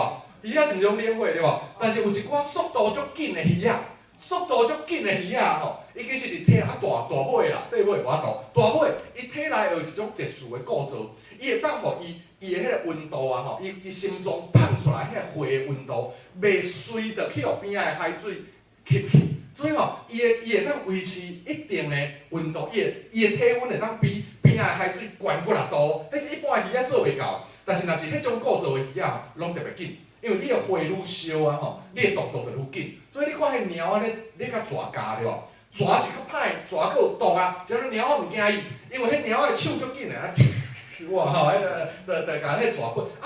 魚仔是毋是攏冷血對無？但是有一寡速度足緊的魚仔，速度足緊的魚仔吼，伊其實佇體啊大大尾啦，細尾無法度，大尾伊體內有一種特殊的構造，伊會當予伊伊的彼個溫度啊吼，伊心臟放出來彼個血的溫度，袂隨著去予邊仔的海水吸去，所以吼，伊會當維持一定的溫度，伊的體溫會當比邊仔的海水懸幾若度，彼是一般的魚仔做袂到。但是若是彼種構造的魚仔，攏特別緊，因為你的血愈燒啊吼，你的動作就愈緊。所以你看彼貓仔咧咧共蛇咬對無？蛇是較歹，蛇閣有毒啊，只貓仔毋驚伊，因為彼貓仔的手足緊的，啊，哇吼，彼个就共彼蛇過啊。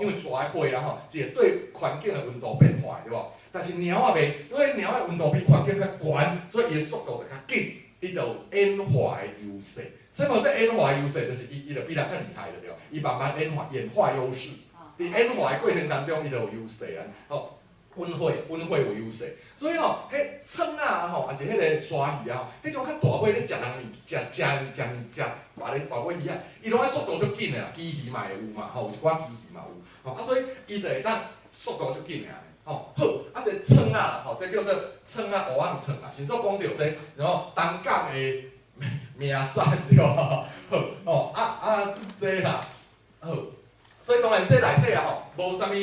因為蛇的血啊吼，是會對環境的溫度變化，對無？但是貓仔袂，因為貓仔溫度比環境較懸，所以伊的速度就較緊，伊就有演化的優勢。啥物叫演化的優勢？就是伊就比人較厲害就對，伊慢慢演化，演化優勢。佇演化的過程當中，伊就有優勢啊。吼，溫血溫血有優勢，所以吼，彼鯳仔吼，抑是彼個鯊魚啊，彼種較大尾咧食人物，食食食食別个大尾魚仔，伊攏愛速度足緊的啦，旗魚嘛會有嘛，吼，有一寡旗魚嘛有，吼，啊，所以伊就會當速度足緊的按呢，吼，好，啊，這鯳仔啦，吼，這叫做鯳仔烏甕鯳啦，先做講著這，然後東港的名產對無？好，吼，啊啊，這啦，好，所以當然這內底啊吼，無啥物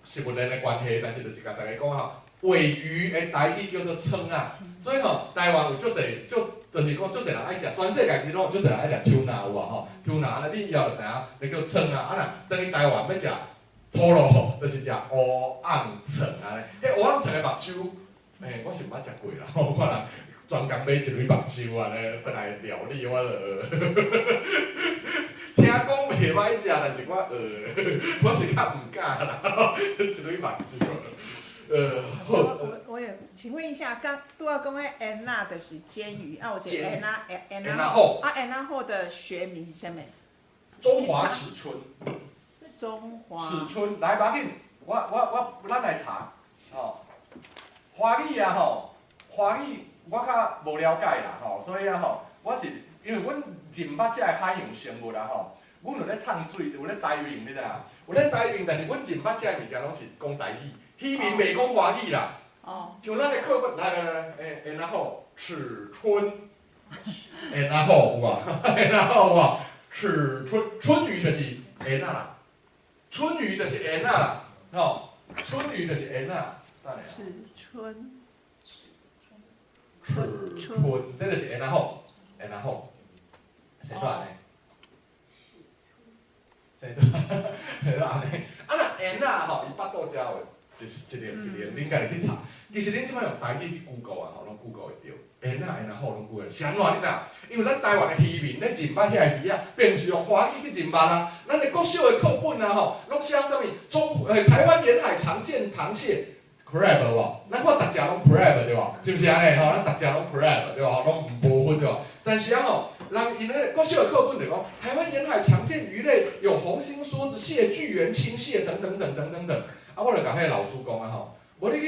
食物鏈的關係，但是就是共大家講吼，鮪魚的台語叫做鯳仔，所以吼，台灣有足濟足，就是講足濟人愛食，全世界其實攏有足濟人愛食 tuna 有無吼？tuna 你以後就知影，這叫鯳仔。啊若轉去台灣欲食土鱸，就是食烏甕鯳按呢。彼烏甕鯳的目睭，欸，我是毋捌食過啦，我看人專工買一蕊目睭按呢，轉來料理，我就聽講袂歹食，但是我是較毋敢啦，一蕊目睭。好。我也請問一下，剛拄仔講的蜆仔就是鰹魚，啊，有一個蜆仔蜆蜆仔虎，啊，蜆仔虎的學名是啥物？中華齒鰆。中華。齒鰆，來，無要緊，我咱來查，吼，華語啊吼，華語我較無了解啦吼，所以啊吼，我是因為阮認捌這个海洋生物啊吼，阮有咧藏水，有咧diving，你知影？有咧diving，但是阮認捌這个物件攏是講台語，漁民袂講華語啦。哦。像咱的課本，來來來來，欸，蜆仔虎，齒鰆，蜆仔虎有無？蜆仔虎有無？齒鰆，鰆魚就是蜆仔啦，鰆魚就是蜆仔啦，吼，鰆魚就是蜆仔。等下。齒鰆。齒吞，這就是蜆仔虎，蜆仔虎，生做按呢？生做，生做按呢？啊若蜆仔吼，伊腹肚遮有一一粒一粒，恁家己去查。其實恁這擺用台語去 Google 啊，吼，攏 Google 會著。蜆仔蜆仔虎攏 Google。是按怎你知影？因為咱台灣的漁民咧認捌遐個魚仔，並毋是用華語去認捌啊。咱的國小的課本啊，吼，攏寫啥物？台灣沿海常見螃蟹 crab 無？咱看逐隻攏 crab 對無？是毋是按呢？吼，咱逐隻攏 crab 對無？攏無分對無？但是啊吼，人𪜶彼个國小的課本就講，台灣沿海常見魚類有紅心梭子蟹、巨圓青蟹等等等等等等。啊，我就共彼个老師講啊吼，無你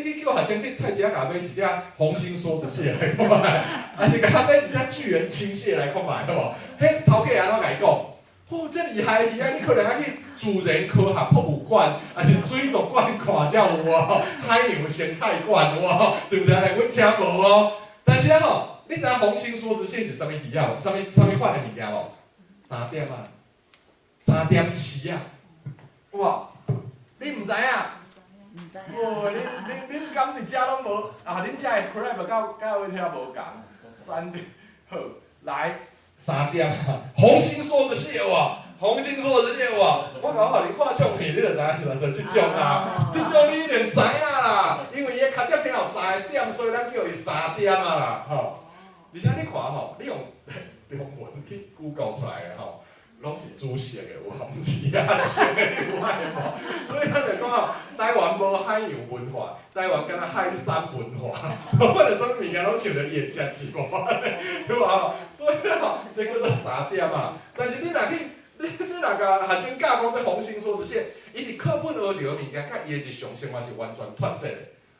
去叫學生去菜市仔共買一隻紅心梭子蟹來看覓，還是共買一隻巨圓青蟹來看覓，好無？彼頭家按怎共伊講？哦，這厲害的魚仔，你可能愛去自然科學博物館，還是水族館看才有哦。海洋生態館有無？對毋對？阮遮無哦。但是啊吼，你知影紅心梭子蟹是啥物魚仔無？啥物啥物款的物件無？三點啊，三點翅啊，有無？你毋知影？毋知。無，恁敢佇遮攏無？啊，恁遮的 crab 佮阮遐無仝。三點，好，來三點啊，紅心梭子蟹有無？紅心梭子蟹有無？我講予你看相片，你就知影是這種啦。這種你一定知影啦，因為伊的尻脊骿有三個點，所以咱叫伊三點啊啦，吼。而且你看吼，你用中文去 Google 出來的吼，攏是紫色的，有無？毋是亞色的，你有發現無？所以咱就講吼，台灣無海洋文化，台灣敢若海山文化，我就啥物物件攏想著伊會食一無，對無？所以吼，這叫做三點啊。但是你若去，你若共學生教講這紅心梭子蟹，伊佇課本學著的物件，佮伊的日常生活是完全脫節的。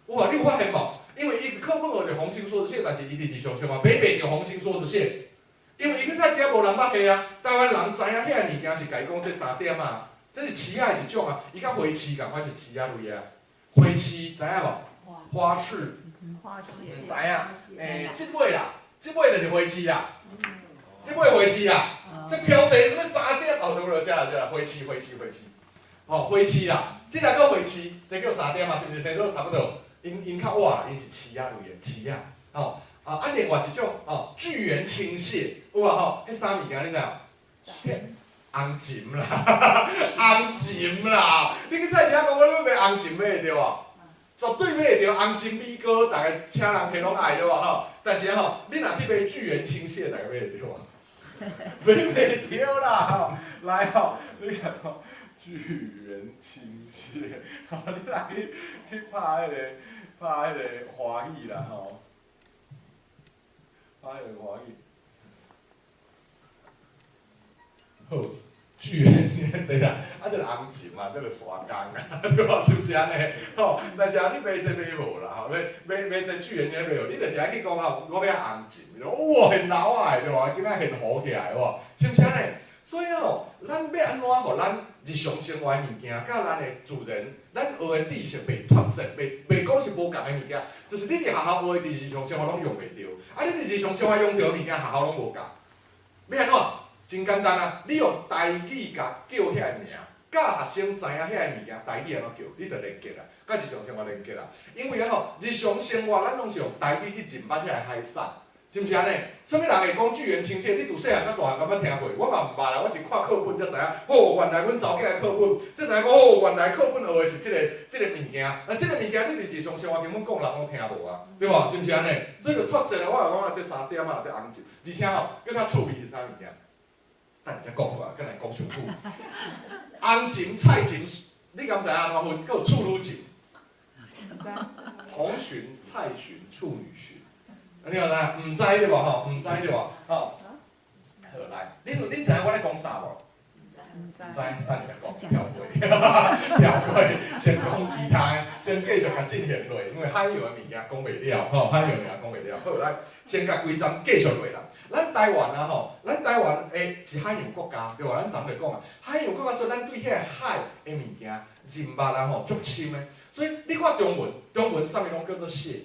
有無？你有發現無？因為伊課本學著紅心梭子蟹，但是伊佇日常生活買袂著紅心梭子蟹。因為伊去菜市仔無人捌過啊，台灣人知影遐个物件是共伊講這三點啊，這是翅仔的一種啊，伊佮花翅仝款是翅仔類啊。花翅知影無？花翅。花蟹。毋知影，這尾啦，這尾就是花翅啦，這尾花翅啦，這標題啥物三點？哦，對對，這啦這啦，花翅花翅花翅，吼花翅啦，這個叫花翅，這叫三點啊，是毋是？生做差不多，𪜶較倚，𪜶是翅仔類的翅仔，吼。啊，另外一種哦，巨圓青蟹，有無吼？彼啥物件你知無？紅鱘啦，紅鱘啦！你去菜市仔講我欲買紅鱘買會著無？絕對買會著，紅鱘米糕，逐家請人客攏愛對無吼？但是吼，你若去買巨圓青蟹，逐家買會著無？買袂著啦吼！來吼，你看吼，巨圓青蟹，吼，你來去拍彼個華語啦吼。拍彼個華語。好，巨圓這啦，啊，這個紅鱘嘛，這個沙公啊，對無？是毋是按呢？吼，但是啊，你買這買無啦，吼，買這巨圓這買無，你就是愛去講吼，我欲紅鱘，哇，現老仔的對無？今仔現糊起來無？是毋是按呢？所以吼，咱欲按怎予咱日常生活的物件，佮咱的自然，咱學的知識袂脫節，袂講是無仝的物件，就是你佇學校學的佇日常生活攏用袂著，啊，你佇日常生活用著的物件，學校攏無仝。欲按怎？真簡單啊！你用台語共叫遐个名，教學生知影遐个物件台語按怎叫，你就連結啊，佮日常生活連結啊。因為啊吼，日常生活咱攏是用台語去認捌遐個海產，是毋是按呢？啥物人會講巨圓青蟹？你自細漢到大漢敢捌聽過？我嘛毋捌啦，我是看課本才知影。哦，原來阮查某囝的課本，才知影講哦，原來課本學的是這個物件。啊，這個物件你佇日常生活根本講人攏聽無啊，對無？是毋是按呢？所以就脫節了。我就講啊，這三點啊，這紅鱘，而且吼，閣較趣味是啥物件？等下才講好啊，閣來講傷久。紅鱘、菜鱘，你敢知影按怎分？閣有處女鱘。紅鱘、菜鱘、處女鱘。你有知影？毋知對無吼？毋知對無？吼。好來，恁知影我咧講啥無？毋知。毋知，等下講，跳過，跳過，先講其他的，先繼續共進行落，因為海洋的物件講袂了，吼，海洋的物件講袂了。好，來，先共規站繼續落啦。咱台灣啊吼，咱台灣的是海洋國家，對無？咱昨昏就講啊，海洋國家，所以咱對彼个海的物件認捌啊吼，足深的。所以你看中文，中文啥物攏叫做蟹，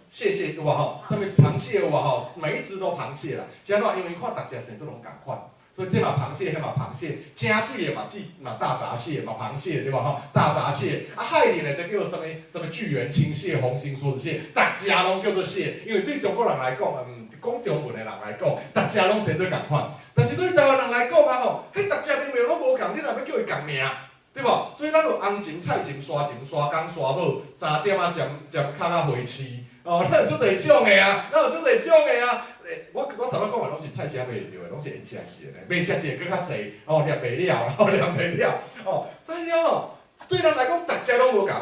蟹蟹對無吼？啥物螃蟹有無吼？每一隻都螃蟹啦。是按怎？因為看逐隻生做攏仝款。所以這嘛螃蟹，彼嘛螃蟹，正水的嘛，這嘛大閘蟹嘛螃蟹對無吼？大閘蟹啊，海裡的這叫啥物？啥物巨源青蟹、紅心梭子蟹，逐隻攏叫做蟹，因為對中國人來講，講中文的人來講，逐隻攏生做仝款。但是對台灣人來講啊吼，彼逐隻明明攏無仝，你若欲叫伊仝名，對無？所以咱有紅蟳、菜蟳、沙蟳、沙公、沙母，三點仔尖尖殼仔花翅，哦，咱有足濟種的啊，咱有足濟種的啊。我頭拄講的攏是菜市仔買會著的，攏是會食一个，袂食一个閣較濟，哦，念袂了，哦，念袂了，哦，所以吼，對咱來講，逐隻攏無仝。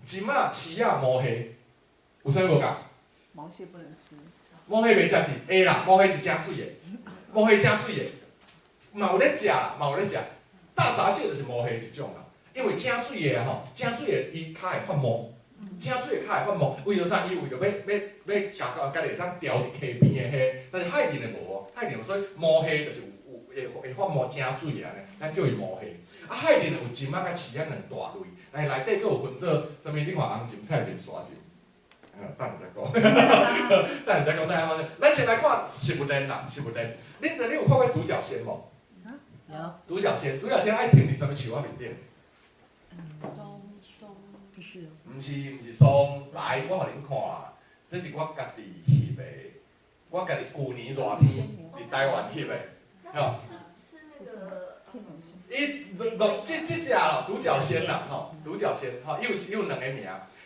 蟳仔、翅仔、毛蟹，有啥物無仝？毛蟹不能吃。毛蟹袂食是會啦，毛蟹是正水的，毛蟹正水的，嘛有咧食啦，嘛有咧食。大閘蟹就是毛蟹一種啦，因為正水的吼，正水的伊較會發毛。正水的較會發毛，為著啥？伊為著欲欲欲共家己會當牢佇溪邊的彼，但是海裡的無哦，海裡所以毛蟹就是有有會會發毛正水的按呢，咱叫伊毛蟹。啊，海裡的有蟳仔佮翅仔兩大類，但是內底閣有分做啥物？你看紅蟳、菜蟳、沙蟳。等下再講，等下再講，等下講。咱先來看食物鏈啦，食物鏈。恁知你有看過獨角仙無？有。獨角仙，獨角仙愛停佇啥物樹仔面頂？松松不是。毋是毋是松，來，我予恁看，這是我家己翕的，我家己舊年熱天佇台灣翕的，吼。是是那個。伊鹿這這隻獨角仙啦，吼，獨角仙，吼，伊有伊有兩個名，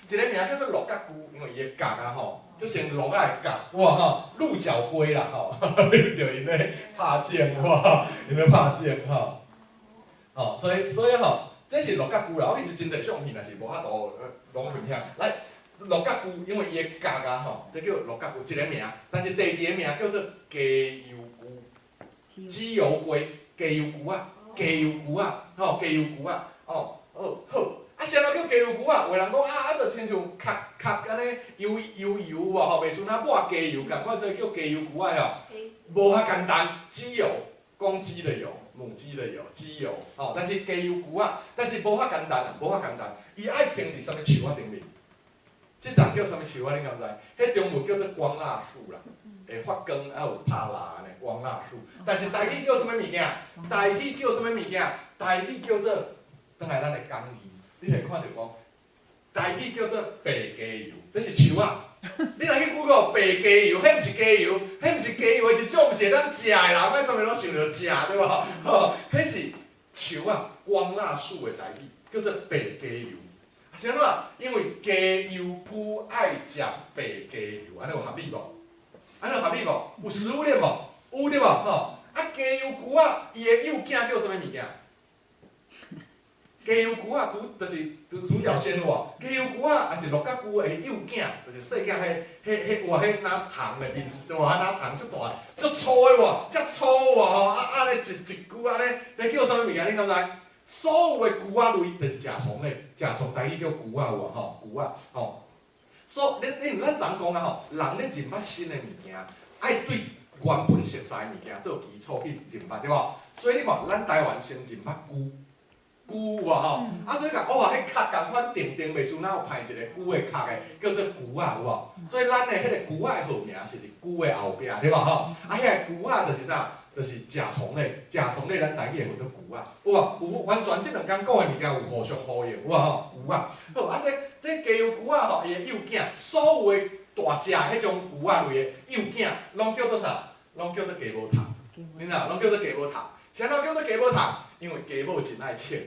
一個名叫做鹿角龜，因為伊的角啊吼，就像鹿仔的角，哇吼，鹿角龜啦吼，你著𪜶咧拍箭哇，𪜶咧拍箭吼，吼，所以吼，這是鹿角龜啦，我其實真濟相片，若是無法度攏分享。來，鹿角龜，因為伊的角啊吼，這叫鹿角龜一個名，但是第二個名叫做雞油龜，雞油龜，雞油龜仔，雞油龜仔，吼，雞油龜仔，哦，好，好，啊，啥物叫雞油龜仔？有人講啊，啊，就親像殼殼按呢油油油無吼，袂輸若抹雞油仝款，所以叫雞油龜仔吼。無遐簡單，雞油，公雞的油，母雞的油，雞油，吼，但是雞油龜仔，但是無遐簡單啊，無遐簡單。伊愛停佇啥物樹仔頂面？這叢叫啥物樹仔？你敢知？彼中文叫做光蠟樹啦，會發光啊有拍蠟按呢，光蠟樹。但是台語叫啥物物件？台語叫啥物物件？台語叫做，轉來咱的講義，你會看著講，台語叫做白雞油，這是樹仔。你若去 Google 白雞油，彼毋是雞油，彼毋是雞油的一種，毋是會當食的啦，莫啥物攏想著食對無？吼，彼是樹仔，光蠟樹的台語，叫做白雞油。是按怎？因為雞油龜愛食白雞油，按呢有合理無？按呢有合理無？有食物鏈無？有對無？吼！啊，雞油龜仔，伊的幼囝叫啥物物件？雞油龜仔獨就是獨獨角仙有無？雞油龜仔抑是鹿角龜的幼囝，就是細囝，彼彼彼有彼若蟲的面，對無？若蟲足大，足粗的無？遮粗有無？吼！啊啊咧一一龜按呢，彼叫啥物物件？你敢知？所有的龜仔類就是食蟲類，食蟲台語叫龜仔有無？吼，龜仔吼。所恁恁咱昨講啊吼，人咧認捌新的物件，愛對原本熟悉的物件做基礎去認捌，對無？所以你看，咱台灣先認捌龜，龜有無吼？啊，所以講哦，彼殼仝款定定袂輸，哪有歹一個龜的殼的，叫做龜仔有無？所以咱的彼個龜仔的號名是佇龜的後壁，對無吼？啊，彼个龜仔就是啥？就是食蟲類，食蟲類咱台語會號做龜仔，有無？有完全這兩工講的物件有互相呼應，有無吼？龜仔，好啊，這這雞油龜仔吼，伊的幼囝，所有的大隻的彼種龜仔類的幼囝，攏叫做啥？攏叫做雞母頭，你知影？攏叫做雞母頭。啥物叫做雞母頭？因為雞母真愛穿，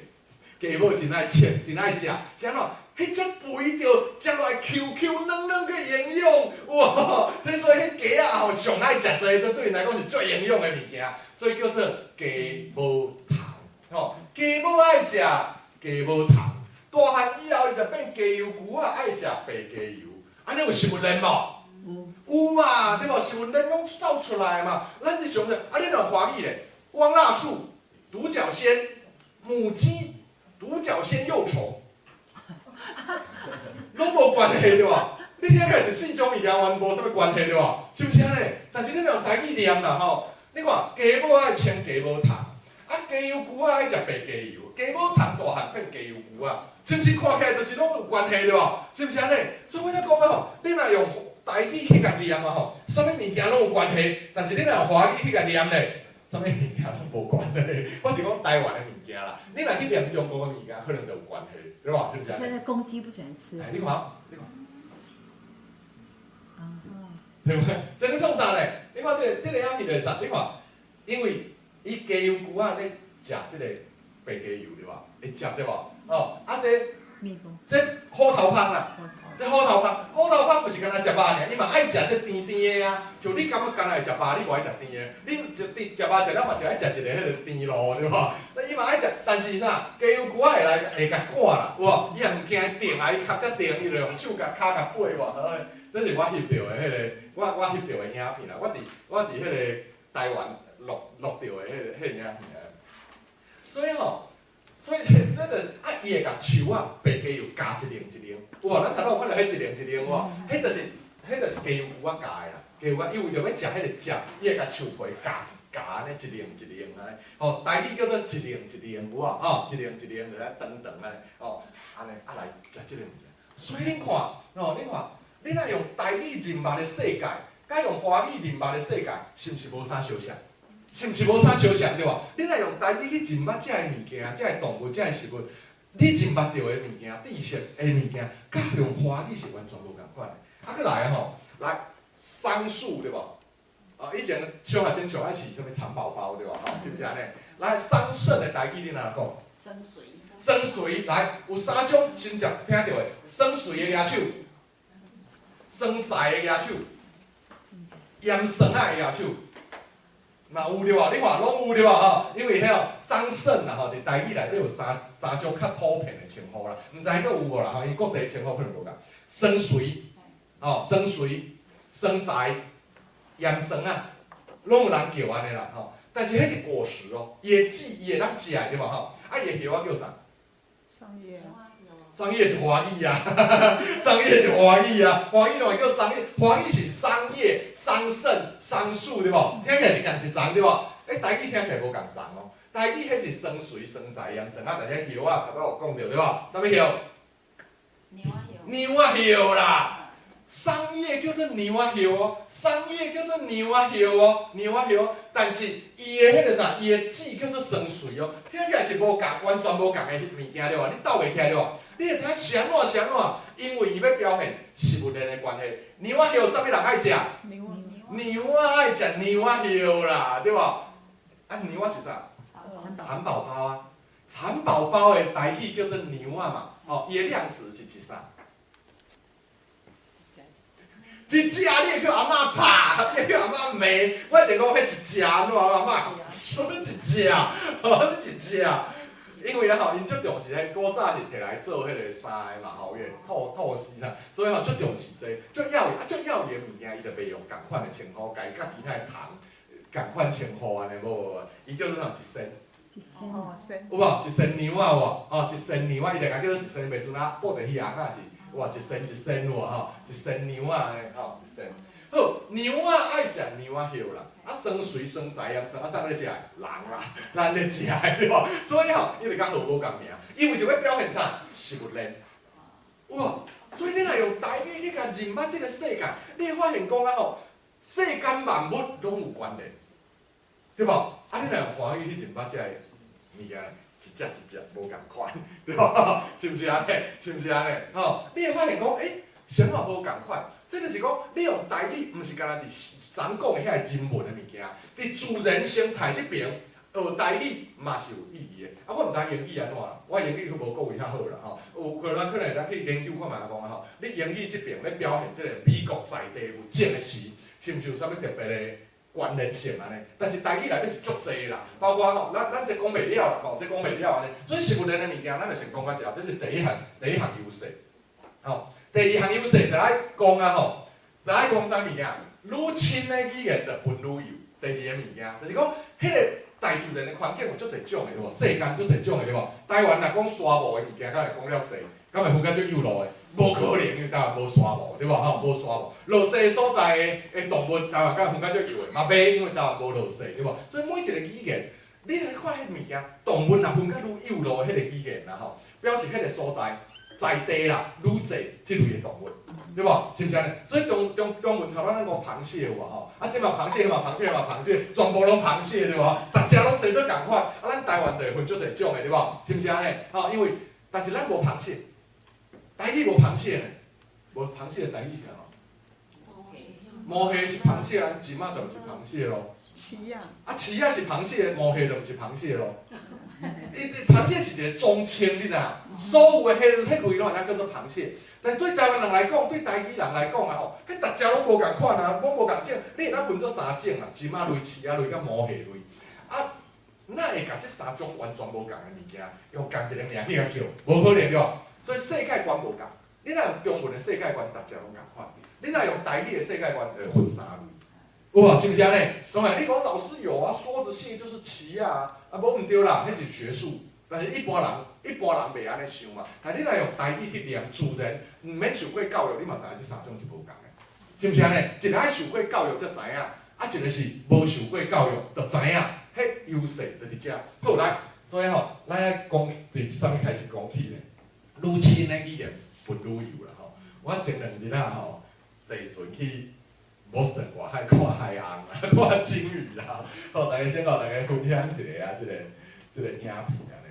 雞母真愛穿，真愛食。啥物？彼隻肥著，食落來 Q Q 軟軟閣營養，哇！彼所以彼雞仔吼上愛食這個，這對𪜶來講是最營養的物件，所以叫做雞母頭。吼，雞母愛食雞母頭，大漢以後伊就變雞油龜仔愛食白雞油，按呢有食物鏈無？有嘛，對無？食物鏈攏走出來嘛。咱日常的，啊，你若華語咧，光蠟樹、獨角仙、母雞、獨角仙幼蟲。攏無關係對無？你聽起來是四種物件，完無啥物關係對無？是毋是按呢？但是你若用台語念啦吼，你看雞母愛穿雞母頭，啊雞油龜仔愛食白雞油，雞母頭大漢變雞油龜仔，是毋是看起來就是攏有關係對無？是毋是按呢？所以我才講啊吼，你若用台語去共念啊吼，啥物物件攏有關係，但是你若用華語去共念咧，啥物物件攏無關係。我是講台灣的物件啦，你若去念中國的物件，可能就有關係，對無？是毋是按呢？現在公雞不喜歡吃。哎，你看，你看。對無？這咧創啥咧？你看這個這個影片就是啥？你看，因為伊雞油龜仔咧食這個白雞油對無？會食對無？哦，啊這蜜蜂。這虎頭蜂啦，這虎頭蜂，虎頭蜂毋是干焦食肉爾，伊嘛愛食這甜甜的啊。像你感覺干焦會食肉，你無愛食甜的，你食甜食肉食了嘛是愛食一个彼个甜露對無？那伊嘛愛食，但是啥？雞油龜仔會來會共趕啦，有無？伊也毋驚蠄啊，伊跤遮長，伊就用手共跤共飛無？這是我翕著的彼个，我翕著的影片啦。我佇彼個台灣錄錄著的彼個影片。所以吼，所以這這就啊，伊會共樹仔白雞油咬一輪一輪，有無？咱頭拄有看著彼一輪一輪有無？彼就是雞油龜仔咬的啦。雞油龜伊為著欲食彼個汁，伊會共樹皮咬一咬按呢一輪一輪按呢。吼，台語叫做一輪一輪，有無？吼，一輪一輪就咧長長按呢，吼，按呢啊來食這個物件。所以恁看，吼，恁看，你若用台語認捌的世界，佮用華語認捌的世界，是毋是無啥相像？是毋是無啥相像對無？你若用台語去認捌這个物件、這个動物、這个食物，你認捌著的物件、知識的物件，佮用華語是完全無仝款的。啊，閣來吼，來桑樹對無？啊，以前小學生上愛飼啥物蠶寶寶對無？吼，是毋是按呢？來，桑葚的台語你按怎講？桑葚。桑葚來，有三種親戚聽著的，桑葚的舉手，桑臍的舉手，鹽酸仔的舉手。嘛有對無？你看攏有對無？吼，因為彼哦桑葚啦吼，佇台語內底有三種較普遍的稱呼啦，毋知閣有無啦吼？因各地稱呼可能無仝。桑葚，吼，桑葚、桑臍、鹽酸仔，攏有人叫按呢啦吼。但是彼是果實哦，伊的籽伊會當食的對無吼？啊，伊的葉仔叫啥？桑葉。桑葉是華語啊，桑葉是華語啊，華語攏會叫桑葉，華語是桑葉、桑葚、桑樹對無？聽起來是仝一層對無？欸，台語聽起來無仝層哦。台語彼是桑葚、桑臍、鹽酸仔，但是葉仔頭拄有講著對無？啥物葉？娘仔葉。娘仔葉啦。桑葉叫做娘仔葉哦，桑葉叫做娘仔葉哦，娘仔葉哦。但是伊的彼个啥，伊的籽叫做桑葚哦，聽起來是無仝，完全無仝的物件對無？你鬥袂起來對無？你會知影是按怎是按怎？因為伊欲表現食物鏈的關係。娘仔葉啥物人愛食？娘仔愛食娘仔葉啦，對無？啊，娘仔是啥？蠶寶寶啊，蠶寶寶的台語叫做娘仔嘛，吼，伊的量詞是一啥？一隻你會叫阿嬤拍，你會叫阿嬤罵。我以前講彼一隻，按怎阿嬤？啥物一隻？吼，一隻。因為啊吼，𪜶足重視彼古早是摕來做彼个衫的嘛吼，伊會吐吐絲啥，所以吼足重視這個，足要足要的物件，伊就袂用仝款的稱呼，共伊佮其他的蟲仝款稱呼按呢，無無無，伊叫做啥？一仙。哦，仙。有無？一仙娘仔有無？吼，一仙娘仔，伊就共叫做一仙，袂输啊，布袋戲仔是，哇，一仙一仙有無吼？一仙娘仔按呢吼，一仙。好，娘仔愛食娘仔葉啦，啊，桑葚桑臍鹽酸，啊，啥物咧食？人啦，咱咧食的對無？所以吼，伊就佮號無仝名，伊為著欲表現啥？食物鏈。有無？所以你若用台語去共認捌這個世界，你會發現講啊吼，世間萬物攏有關聯，對無？啊，你若用華語去認捌這個物件，一隻一隻無仝款，對無？是毋是按呢？是毋是按呢？吼，你會發現講，欸，啥物無仝款？這就是講，你用台語，毋是干焦佇昨講的遐個人文的物件，佇自然生態這爿學台語嘛是有意義的。啊，我毋知英語按怎啦，我英語閣無國語遐好啦吼。有可能可能會當去研究看覓講啊吼。你英語這爿咧表現這個美國在地物種的時，是毋是有啥物特別的關聯性按呢？但是台語內底是足濟啦，包括吼，咱這講袂了啦吼，這講袂了按呢。所以食物鏈的物件，咱就先講到這，這是第一項優勢。吼，第二項優勢就愛講啊吼，就愛講啥物件？愈親的語言就分愈幼。第二個物件，就是講，彼個大自然的環境有足濟種的對無？世間足濟種的對無？台灣若講沙漠的物件，敢會講了濟？敢會分較足幼路的？無可能，因為台灣無沙漠，對無？吼，無沙漠。落雪所在的動物，台灣敢會分較足幼的？嘛袂，因為台灣無落雪，對無？所以每一個語言，你來看彼物件，動物若分較愈幼路的彼個語言啦吼，表示彼個所在。在地啦，愈濟這類的動物，對無？是毋是按呢？所以中文頭咱講螃蟹有無吼？啊，這嘛螃蟹，彼嘛螃蟹，彼嘛螃蟹，全部攏螃蟹對無？逐隻攏生做仝款，啊，咱台灣就會分足濟種的對無？是毋是按呢？吼，因為但是咱無螃蟹，台語無螃蟹呢，無螃蟹的台語是按怎？毛蟹是螃蟹啊，鯽仔就毋是螃蟹咯。魚仔。啊，魚仔是螃蟹，毛蟹就毋是螃蟹咯。伊螃蟹是一個總稱，你知影？所有的彼類攏會當叫做螃蟹。但是對台灣人來講，對台語人來講啊吼，彼逐隻攏無仝款啊，攏無仝種。你會當分做三種啊，鯽仔類、魚仔類佮毛蟹類。啊，哪會共這三種完全無仝的物件，用仝一個名去共叫？無可能對無？所以世界觀無仝。你若用中文的世界觀，逐隻攏仝款；你若用台語的世界觀，就會分三類。有無？是毋是按呢？當然，你講老師有啊，梭子蟹就是魚仔啊，啊無毋對啦，彼是學術。但是一般人，一般人袂按呢想嘛。但你若用台語去念，自然毋免受過教育，你嘛知影這三種是無仝的，是毋是按呢？一個愛受過教育才知影，啊，一個是無受過教育就知影，彼優勢就佇遮。好來，所以吼，咱愛講佇啥物開始講起咧？愈深的語言分愈幼啦吼。我前兩日啊吼，坐船去 Boston 外海看海鰪啦，看鯨魚啦。好，大家先共大家分享一下啊，這個影片按呢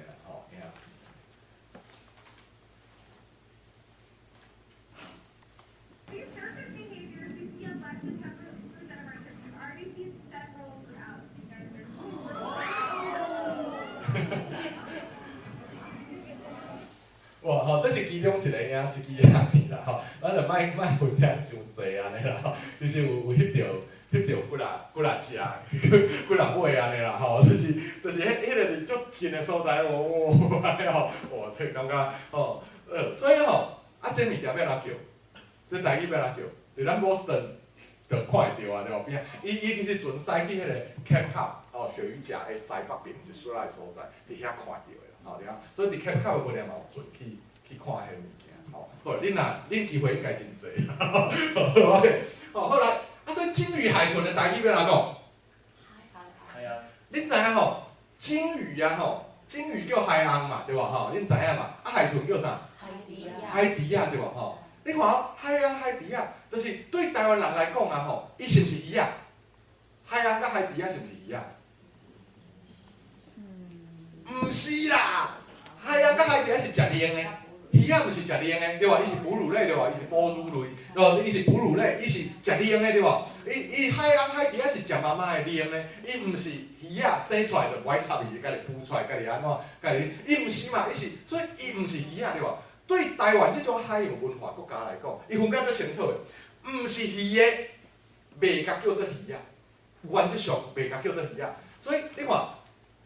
啦，吼，影片。 These surface behaviors we see on less than 10% of our trips. We've already seen several throughout. You guys are 哇吼，這是其中一個影，一支影片啦吼，咱就莫莫分享傷濟按呢啦吼。其實有翕著幾若幾若隻，幾若尾按呢啦吼，就是彼個佇足近的所在，哦，按呢吼，哇，這感覺吼，所以吼，啊，這物件欲按怎叫？這台語欲按怎叫？佇咱 Boston 就看會著啊，對無邊仔？伊其實船駛去彼個 Cape Cod 吼，鱈魚岬的西北邊一撮仔的所在，佇遐看著的啦，吼，佇遐。所以佇 Cape Cod 的無嘛有船去看彼個物件，吼。好，恁若恁機會應該真濟，好，好，好來，啊，所以鯨魚海豚的台語欲按怎講？係啊。恁知影吼？鯨魚啊吼，鯨魚叫海鰪嘛，對無吼？恁知影嘛？啊，海豚叫啥？海豬仔。海豬仔對無吼？你看哦，海鰪海豬仔，就是對台灣人來講啊吼，伊是毋是魚仔？海鰪佮海豬仔是毋是魚仔？毋是啦，海鰪佮海豬仔是食卵的，魚仔毋是食卵的，對無？伊是哺乳類對無？伊是哺乳類，對無？伊是哺乳類，伊是食卵的對無？伊海鰪海豬仔是食媽媽的卵的，伊毋是魚仔生出來就無愛插伊，家己孵出來，家己按怎，家己伊毋是嘛？伊是，所以伊毋是魚仔對無？對台灣這種海洋文化國家來講，伊分甲足清楚的，毋是魚的，袂共叫做魚仔，原則上袂共叫做魚仔。所以你看，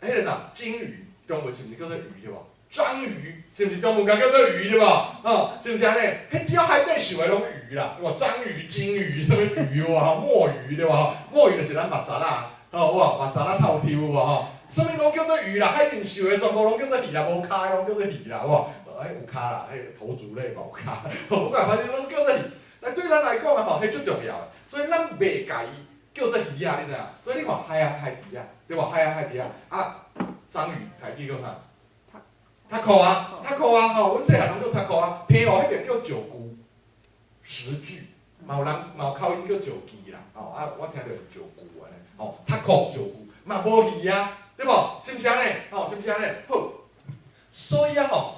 彼個啥鯨魚，中文是毋是叫做魚對無？章魚是毋是中文共叫做魚對無？哦，是毋是按呢？彼只要海底游的攏魚啦，哇，章魚、鯨魚，啥物魚哇？墨魚對無？墨魚就是咱捌雜仔，哦，哇，捌雜仔透抽有無吼？啥物攏叫做魚啦，海面游的全部攏叫做魚啦，無跤的攏叫做魚啦，哇！哎，有跤啦，彼個頭足類嘛有跤，不管反正攏叫做魚。但對咱來講啊吼，彼足重要的，所以咱袂共伊叫做魚仔，你知影？所以你看海鰪海豬仔，對無？海鰪海豬仔啊，章魚台語叫啥？タコ啊，タコ啊，吼，阮細漢攏叫タコ啊。澎湖彼邊叫石龜，石具，嘛有人嘛有口音叫石機啦，吼啊，我聽著是石龜按呢，吼，タコ石龜嘛無魚啊，對無？是毋是按呢？吼，是毋是按呢？好，所以啊吼。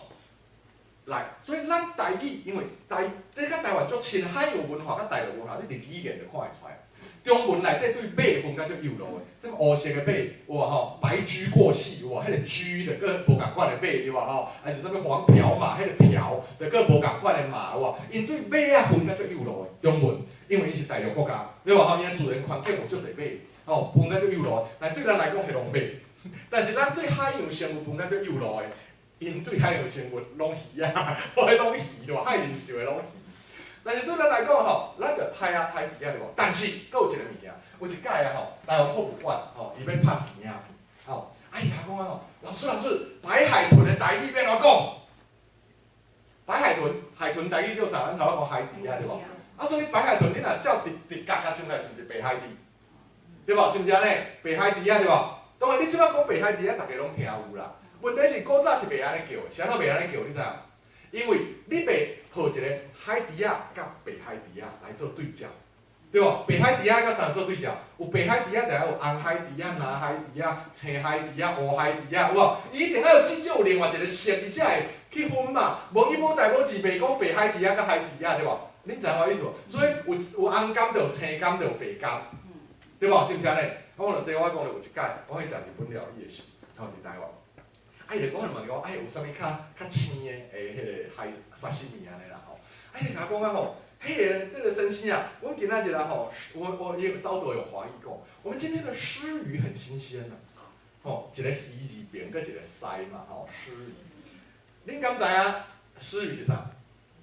來，所以咱台語，因為台，這佮台灣足親，海洋文化佮大陸文化，你佇語言就看會出來。中文內底對馬分甲足幼路的，啥物烏色的馬，有無吼？白駒過隙，有無？彼個駒就閣無仝款的馬，對無吼？還是啥物黃鬃馬，彼個鬃就閣無仝款的馬，有無？𪜶對馬仔分甲足幼路的中文，因為𪜶是大陸國家，對無吼？𪜶的自然環境有足濟馬，吼，分甲足幼路的。但對咱來講，彼攏馬。但是咱對海洋生物分甲足幼路的。𪜶對海洋生物攏魚仔，彼攏魚對無？海面游的攏魚。但是對咱來講吼，咱就海鰪海豬仔對無？但是閣有一個物件，有一擺啊吼，台灣博物館吼，伊欲拍一支影片，吼，哎呀講啊吼，老師老師，白海豚的台語欲按怎講？白海豚，海豚台語叫啥？咱頭仔講海豬仔對無？啊，所以白海豚你若照直直覺共想來，是毋是白海豬？對無？是毋是按呢？白海豬仔對無？當然你這擺講白海豬仔，逐家攏聽有啦。問題是古早是袂按呢叫的，是按怎袂按呢叫？你知影？因為你袂號一個海豬仔佮白海豬仔來做對照，對無？白海豬仔佮啥做對照？有白海豬仔，就愛有紅海豬仔、藍海豬仔、青海豬仔、烏海豬仔，有無？伊一定愛有至少有另外一個色，伊才會去分嘛。無伊無代無誌袂講白海豬仔佮海豬仔，對無？恁知影我意思無？所以有紅柑，就有青柑，就有白柑，對無？是毋是按呢？我就這我講著有一擺，我去食日本料理的時，吼佇台灣。啊，伊就講問我，哎，有啥物較鮮的的彼个海沙西米按呢啦吼？啊，伊就共我講啊吼，彼个這個生鮮啊，阮今仔日啊吼，我也早都有懷疑過，我們今天的鰤魚很新鮮啊，吼，一個魚字邊閣一個鰤嘛吼，鰤魚。恁敢知影鰤魚是啥？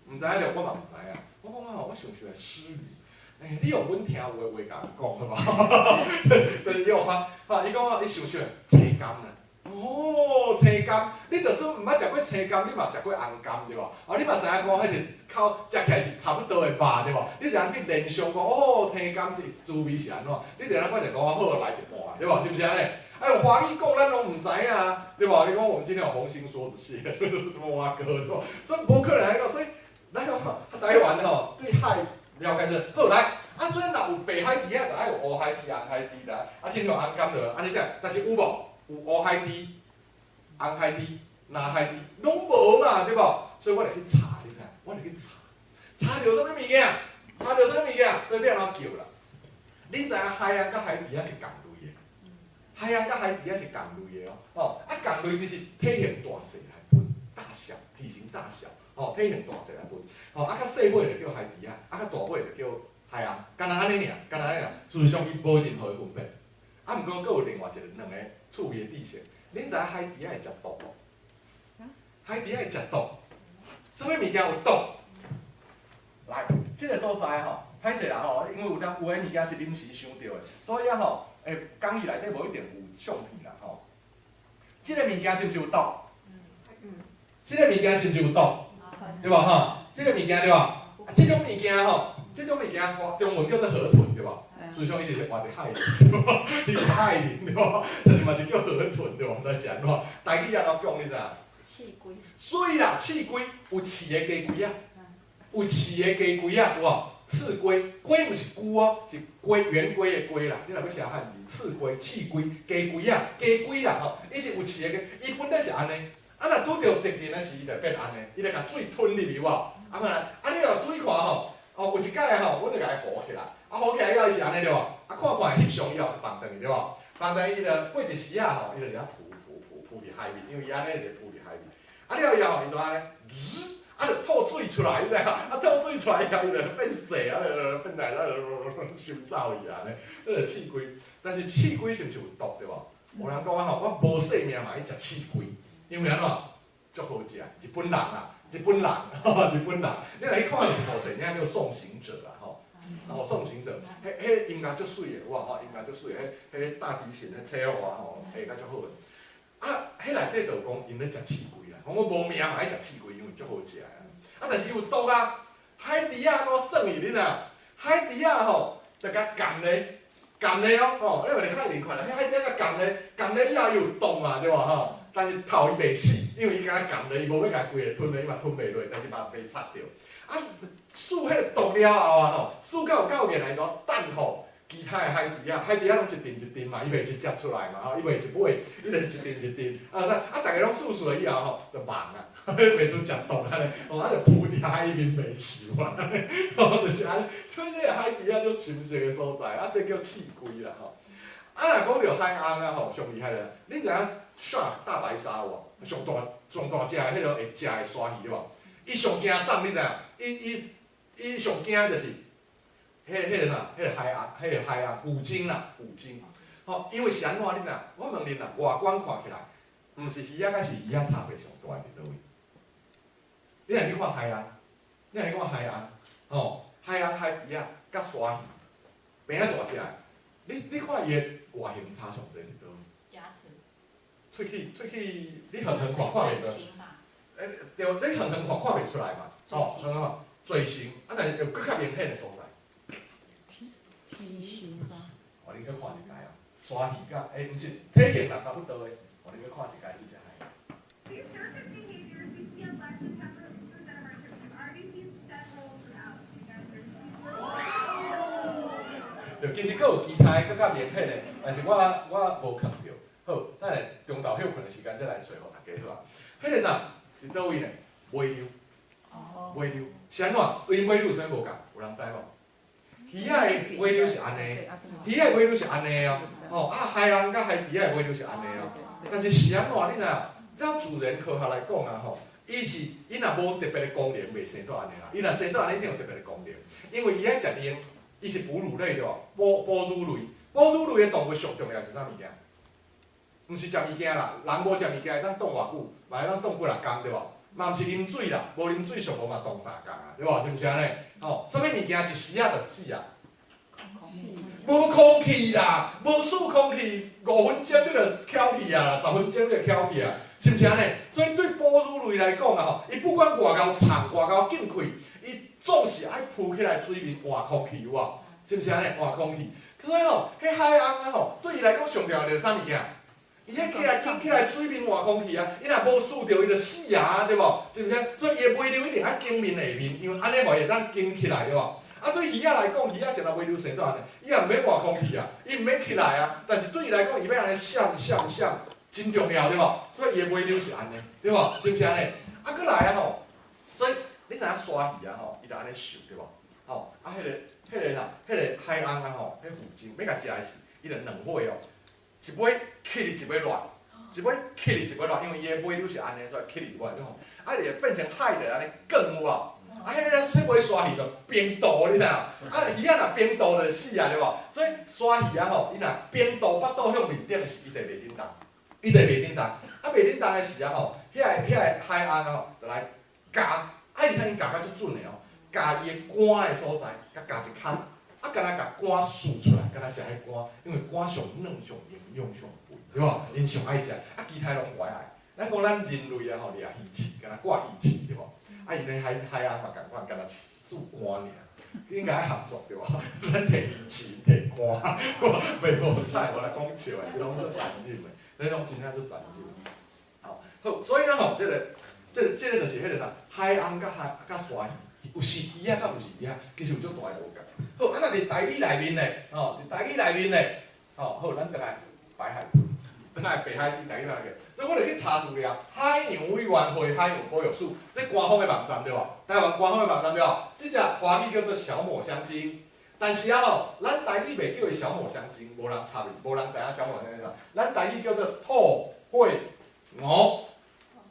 毋知影著我嘛毋知影。我講啊吼，我想想鰤魚，欸，你用阮聽有的話共人講好無？就是用啊，哈，伊講啊，你想想青柑啦。哦，青柑，你就算毋捌食過青柑，你嘛食過紅柑對無？哦，你嘛知影講彼個口食起來是差不多的肉對無？你就通去聯想講，哦，青柑是滋味是按怎？你就通講就講好來一半，對無？是毋是按呢？哎，用華語講，咱攏毋知影，對無？你講我們今天有紅心梭子蟹，怎麼挖哥對無？所以無可能講，所以咱講台灣吼對海了解就好來。啊，所以若有白海豬仔，就愛有烏海豬、紅海豬啦。啊，親像紅柑就按呢只，但是有無？有烏海豬、紅海豬、藍海豬，攏無嘛，對無？所以我就去查，你知？我就去查，查著啥物物件？查著啥物物件？所以欲按怎叫啦？恁知影海鰪佮海豬仔是仝類的？海鰪佮海豬仔是仝類的哦。哦，啊，仝類就是體型大細來分，大小、體型大小，哦，體型大細來分。哦，啊，較細尾就叫海豬仔，啊，較大尾就叫海鰪，干焦按呢爾，干焦按呢爾，事實上伊無任何分別。啊，毋過閣有另外一個兩個趣味的知識，恁知影海豬仔會食毒無？海豬仔會食毒，啥物物件有毒？來，這個所在吼，歹勢啦吼，因為有當有的物件是臨時想著的，所以啊吼，講義內底無一定有相片啦吼。這個物件是毋是有毒？這個物件是毋是有毒？對無吼？這個物件對無？啊，這種物件吼，這種物件中文叫做河豚對無？事實上伊是活佇海裡，伊是海裡對無？但是嘛是叫河豚對無？毋知是按怎？台語按怎講你知影？刺龜。媠啦，刺龜有刺的雞龜仔，有刺的雞龜仔有無？刺龜，龜毋是龜哦，是龜圓規的規啦。你若欲寫漢字，刺龜、刺龜、雞龜仔、雞龜啦吼，伊是有刺的雞，伊本來是按呢。啊，若拄著敵人的時，伊就變按呢，伊就共水吞入去有無？啊嘛，啊你若注意看吼，哦有一擺吼，阮就共伊糊起來，啊糊起來以後伊是按呢對無？啊看看翕相以後放轉去對無？放轉去伊就過一時仔吼，伊就遮浮浮浮浮佇海面，因為伊按呢就浮佇海面。啊了以後伊就按呢，滋，啊就吐水出來，你知影？啊吐水出來以後，伊就變細，啊就變來，啊就收走去按呢，這就刺龜。但是刺龜是毋是有毒對無？有人講啊吼，我無性命嘛去食刺龜，因為按怎？足好食，日本人啦，日本人，日本人，你若去看有一部電影叫《送行者》啦，吼，哦，《送行者》，彼音樂足媠的，有無吼？音樂足媠的，彼大提琴，彼吹樂吼，下甲足好的。啊，彼內底就有講𪜶咧食刺龜啦，講我無命嘛愛食刺龜，因為足好食的。啊，但是伊有毒啊！海豬仔按怎算伊？你知影？海豬仔吼，就共鉗咧，鉗咧哦，吼，你有佇海裡看啦，彼海豬仔共鉗咧，鉗咧以後伊有毒嘛，對無吼？但是頭伊袂死，因為伊敢若鉗咧，伊無欲共規个吞咧，伊嘛吞袂落，但是嘛袂插著。啊，輸彼个毒了後啊吼，輸到有夠嚴來就等吼，其他的海豬仔，海豬仔攏一陣一陣嘛，伊袂一隻出來嘛吼，伊袂一尾，伊就是一陣一陣。啊，啊，逐个攏輸輸了以後吼，就亡啊，袂出食毒按呢，吼，啊就浮佇海面袂熟啊，吼，就是按呢。所以這个海豬仔足深色的所在，啊，這叫刺龜啦吼。啊，若講著海鰪啊吼，上厲害啦！恁知影 shark 大白鯊有無？上大上大隻的彼个會食的鯊魚對無？伊上驚啥？你知影？伊上驚就是，彼个啥？彼个海鰪，彼个海鰪虎鯨啦，虎鯨。吼，因為是按怎？你知影？我問恁啦，外觀看起來，毋是魚仔，佮是魚仔差別上大佇佗位？你若去看海鰪，你若去看海鰪，吼，海鰪、海豬仔佮鯊魚，邊仔大隻的？你看伊的外形差上濟佇佗位？牙齒。喙齒，你遠遠看看袂著。欸，對，你遠遠看看袂出來嘛，吼，遠遠看，嘴型，啊，但是有閣較明顯的所在。體型吧。哦，恁閣看一擺哦，鯊魚佮，欸，毋是體型嘛差不多的，哦，恁閣看一擺這隻海鰪。 These surface behaviors we see on less than 10%對，其實閣有其他的閣較明顯的，但是我無囥著。好，等下中晝歇睏的時間再來揣予大家好啊。彼個啥？佇佗位呢？尾溜。尾溜是按怎？𪜶尾溜有啥物無仝？有人知無？魚仔的尾溜是按呢，魚仔的尾溜是按呢哦。吼啊，海翁佮海豬仔的尾溜是按呢哦。但是是按怎？你知影？照自然科學來講啊吼，伊是伊若無特別的功能，袂生做按呢啦。伊若生做按呢，一定有特別的功能。因為伊愛食奶，伊是哺乳類對無？哺乳類，哺乳類的動物上重要是啥物件？毋是食物件啦，人無食物件會當擋偌久，嘛會當擋幾若工對無？嘛毋是啉水啦，無啉水上無嘛擋3工啊，對無？是毋是按呢？吼，啥物物件一時仔就死啊？無空氣啦，無輸空氣，5分鐘你就翹去啊啦，10分鐘你就翹去啊，是毋是按呢？所以對哺乳類來講啊吼，伊不管外𠢕藏，外𠢕進氣，伊總是愛浮起來水面換空氣有無？是毋是按呢？換空氣。所以吼，彼海翁啊吼，對伊來講上重要就是啥物件？伊愛起來緊起來水面換空氣啊！伊若無輸著，伊就死啊，對無？是毋是？所以伊的尾溜一定愛緊面下面，因為按呢予伊會當緊起來，對無？啊，對魚仔來講，魚仔是若尾溜生做按呢，伊也毋免換空氣啊，伊毋免起來啊。但是對伊來講，伊欲按呢閃閃閃，真重要，對無？所以伊的尾溜是按呢，對無？是毋是按呢？啊，閣來啊吼，所以你知影鯊魚啊吼，伊就按呢嗅，對無？吼，啊，彼個啥，彼個海翁啊吼，彼附近欲共食的時，伊就兩尾哦。一尾起佇一尾落，一尾起佇一尾落，因為伊的尾溜是按呢，所以起佇一尾吼。啊，伊會變成海就按呢捲有無？啊，彼尾鯊魚就冰肚，你知影？啊，魚仔若冰肚就死啊，對無？所以鯊魚仔吼，伊若冰肚腹肚向面頂的時，伊就袂振動，伊就袂振動。啊，袂振動的時啊吼，遐個海翁啊吼，就來咬，啊，伊睇伊咬甲足準的哦，咬伊的肝的所在，共咬一空。啊，敢若共肝挲出來，敢若食彼肝，因為肝上軟、上營養、上肥，對無？𪜶上愛食，啊，其他攏無愛。咱講咱人類啊吼，掠魚刺，敢若掛魚刺，對無？啊，𪜶咧海翁嘛仝款，敢若挲肝爾，應該愛合作對無？咱提魚刺，提肝，袂無彩，無來講笑的，這攏足殘忍的，這攏真正足殘忍。好，好，所以呢吼，這個就是彼個啥，海翁佮海佮鯊魚。有是魚仔，佮毋是魚仔，其實有足大的無仝。好，啊，若佇台語內面咧，吼，佇台語內面咧，吼，好，咱轉來白海豚，轉來白海豚台語內面。所以我就去查資料，海洋委員會海洋保育署，這官方的網站對無？台灣官方的網站對無？這隻華語叫做小抹香鯨，但是啊吼，咱台語袂叫伊小抹香鯨，無人插伊，無人知影小抹香鯨啥。咱台語叫做吐血鱷，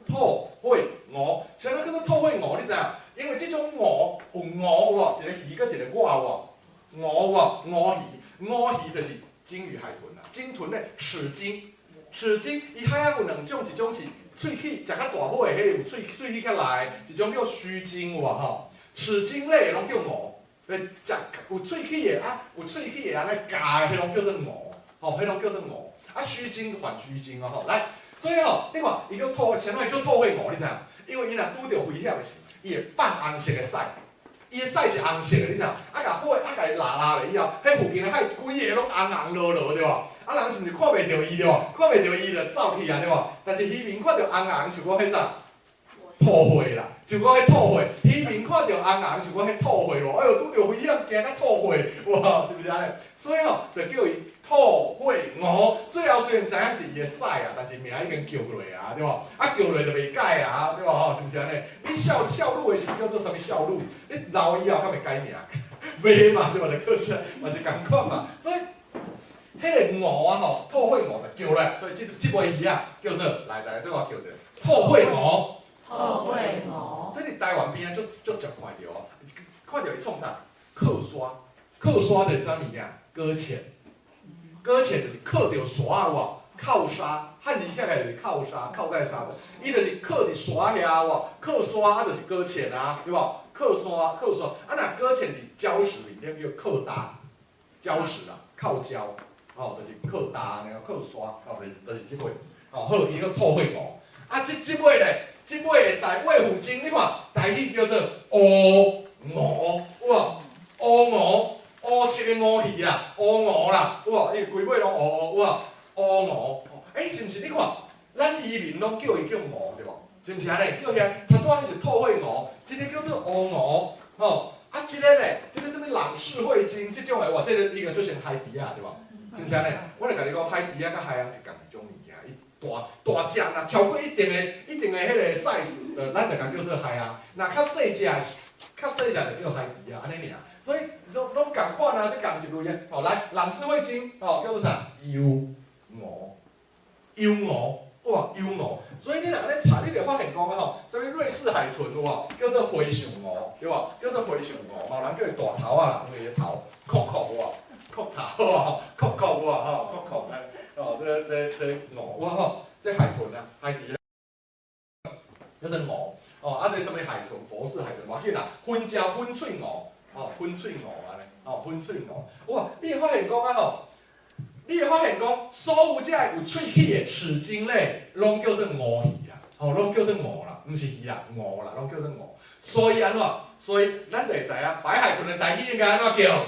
吐血鱷，啥物叫做吐血鱷？你知影？因為這種鱷有鱷有無？一個魚閣一個我有無？鱷有無？鱷魚，鱷魚就是鯨魚海豚啦。鯨豚咧，齒鯨，齒鯨，伊海仔有兩種，一種是喙齒食較大尾的，彼個有喙齒較內，一種叫鬚鯨有無吼？齒鯨類攏叫鱷，食有喙齒的啊，有喙齒的按呢咬的，彼攏叫做鱷，吼，彼攏叫做鱷。啊，鬚鯨反鬚鯨哦吼，來，所以吼，你看伊叫吐，啥物叫吐血鱷？你知影？因為伊若拄著危險的時，伊會放紅色的屎，伊的屎是紅色的，你知影？啊，共火啊，共伊拉拉咧以後，彼附近的海規个攏紅紅羅羅，對無？啊，人是毋是看袂著伊對無？看袂著伊就走去啊，對無？但是漁民看著紅紅，想講彼啥？吐血啦，想講彼吐血。漁民看著紅紅，想講彼吐血無？哎喲，拄著危險，驚甲吐血，哇，是毋是按呢？所以吼，就叫伊吐血鱷。最後雖然知影是伊的屎啊，但是名已經叫落啊，對無？啊，叫落就袂改啊，對無吼？是毋是按呢？你少女的時叫做啥物少女？你老以後敢會改名？袂嘛，對無？就叫啥嘛是仝款嘛。所以，彼個鱷啊吼，吐血鱷就叫咧，所以這尾魚啊叫做來來，對我叫做吐血鱷。吐血鱷。這佇台灣邊仔足足常看著哦，看著伊創啥？靠沙，靠沙就是啥物件？擱淺，擱淺就是靠著沙有無？靠沙，漢字寫起來就是靠沙，靠在沙的，伊就是靠佇沙遐有無？靠沙啊，就是擱淺啊，對無？靠沙，靠沙，啊若擱淺佇礁石裡面叫靠搭，礁石啊，靠礁，吼，就是靠搭按呢，靠沙，吼，就是這尾，吼，好，伊叫吐血鱷，啊，這尾咧，這尾的台尾附近，你看，台語叫做烏鵠，有無？烏鵠，烏色的鱷魚啊，烏鵠啦，有無？伊規尾攏烏烏，有無？烏鵠，欸，是毋是？你看，咱漁民攏叫伊叫鱷，對無？是毋是按呢？叫遐，頭拄仔彼是吐血鱷，這個叫做烏鵠，吼。啊，這个咧，這个啥物朗氏慧鯨這種的，哇，這个應該做成海豬仔對無？是毋是按呢？我來共你講，海豬仔佮海翁是仝一種物件，伊大大隻若超過一定的彼个 size，就咱就共叫做海翁。若較細隻，較細隻就叫海豬仔，按呢爾。所以攏攏仝款啊，這仝一類的。吼，來，朗氏慧鯨，吼，叫做啥？幼鰲，幼鰲，哇，幼鰲。所以你若按呢查，你就發現講啊吼，啥物瑞士海豚有無？叫做灰鬍鰲，對無？叫做灰鬍鰲，嘛有人叫伊大頭仔啦，因為伊頭擴擴有無？擴頭啊，擴擴有無？吼，擴擴來，哦，這這這鰲，哇吼，這海豚啊，海豚，叫做鰲，哦，啊，這啥物海豚？佛氏海豚，無要緊啦，粉鮫粉喙鰲，哦，粉喙鰲按呢，哦，粉喙鰲，哇，你會發現講啊吼，你會發現講，所有這个有喙齒的齒鯨類，攏叫做鰲魚啦，吼，攏叫做鰲啦，毋是魚啦，鰲啦，攏叫做鰲。所以按怎？所以咱就會知影，白海豚的台語應該按怎叫？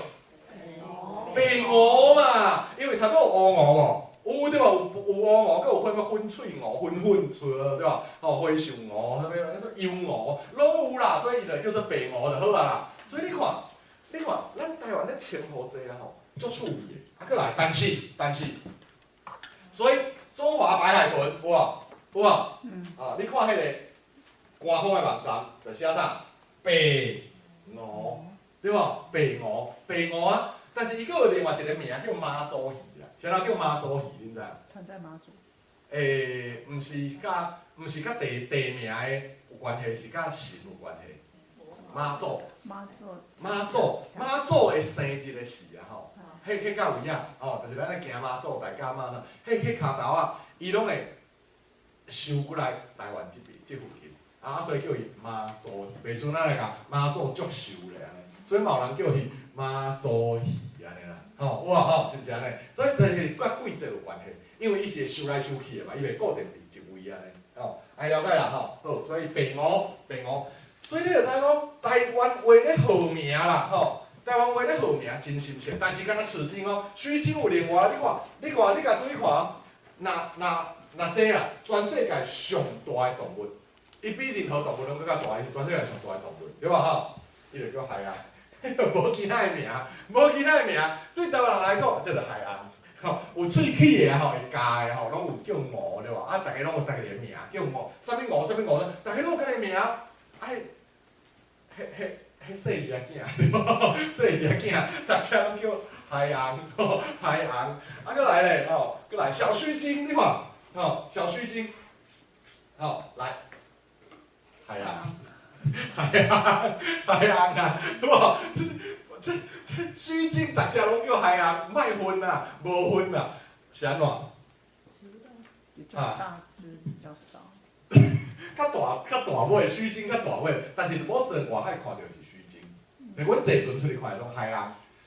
白鰲嘛，因為頭拄有烏鰲無？有對無？有有烏鰲，閣有啥物粉喙鰲、粉粉喙對吧？吼，灰鬍鰲，啥物說幼鰲，攏有啦，所以伊就叫做白鰲就好啊啦。所以你看，你看，咱台灣咧稱呼這啊吼，足趣味的。啊，閣來，但是，但是，所以中華白海豚有無？有無？啊，你看彼个官方的網站就寫啥？白鰲，對無？白鰲，白鰲啊！但是伊閣有另外一个名叫媽祖魚啦，啥人叫媽祖魚？恁知影？產在馬祖。欸，毋是佮地名的有關係，是佮神有關係。媽祖。媽祖。媽祖，媽祖的生日的時啊吼，彼彼到位啊，吼，就是咱咧行媽祖大甲媽，彼彼跤頭仔，伊攏會收過來台灣這邊這附近，啊，所以叫伊媽祖魚，袂輸咱來講媽祖祝壽咧按呢，所以嘛有人叫伊媽祖魚按呢啦，吼，有無吼，是毋是按呢？所以就是佮季節有關係，因為伊是會收來收去的嘛，伊袂固定佇一位按呢，吼，愛了解啦吼，好，所以白鰲，白鰲，所以你就知影講台灣話咧號名啦，吼。台灣話咧號名真親切，但是敢若齒鯨哦，須鯨有另外，你看，你看，你共注意看，若若若這啦，全世界上大的動物，伊比任何動物攏閣較大，伊是全世界上大的動物，對無吼？伊就叫海鰪，無其他的名，無其他的名，對台灣人來講，這就海鰪。吼，有喙齒的吼，會咬的吼，攏有叫鰲對無？啊，逐个攏有逐个的名，叫鰲，啥物鰲，啥物鰲，逐个攏有家己名。啊，彼、彼、彼細魚仔囝，對無？細魚仔囝，逐家攏叫海鰪，吼，海鰪。啊，閣來咧，吼，閣來小須鯨，你看，吼，小須鯨，吼，來，海鰪，海鰪，海鰪啊，對無？這、這、這須鯨，逐家攏叫海鰪，莫分啊，無分啊，是按怎？比較大隻，比較少。較大、較大尾，須鯨較大尾，但是無算外海看著是須鯨。阮坐船出去看的攏海鰪，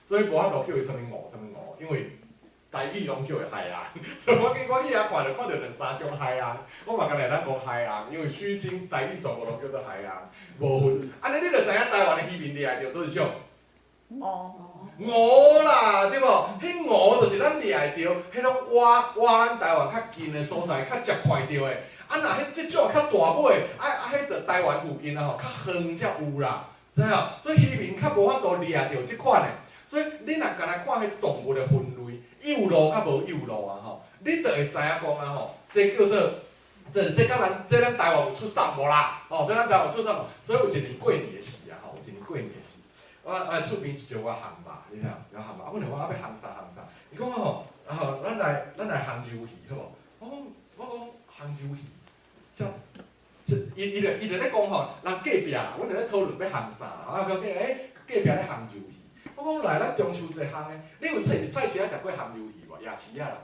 所以無法度叫伊啥物鰲、啥物鰲，因為台語攏叫伊海鰪。所以我見我去遐看著看著兩三種海鰪，我嘛干焦會當講海鰪，因為須鯨台語全部攏叫做海鰪，無分。按呢你就知影台灣的漁民掠著佗一種？鰲。鰲啦，對無？彼鰲就是咱掠著，彼種倚倚咱台灣較近的所在，較捷看著的。啊，若彼這種較大尾，啊啊，彼佇台灣附近啊吼，較遠才有啦，知影？所以漁民較無法度掠著這款的。所以你若干焦看彼動物的分類，幼鱸佮無幼鱸啊吼，你就會知影講啊吼，這叫做這這佮咱這咱台灣有出產無啦？吼，這咱台灣有出產無？所以有一年過年的時啊吼，有一年過年的時，我厝邊一招我烘肉，你知影？有烘肉，啊，阮就講啊欲烘啥烘啥？伊講吼，啊，咱來烘魷魚好無？我講烘魷魚，像這伊就咧講吼，人隔壁，阮就咧討論欲烘啥，啊，講欸，隔壁咧烘魷魚。我講來，咱中秋節烘的，你有菜菜市仔食過烘魷魚無？夜市仔啦，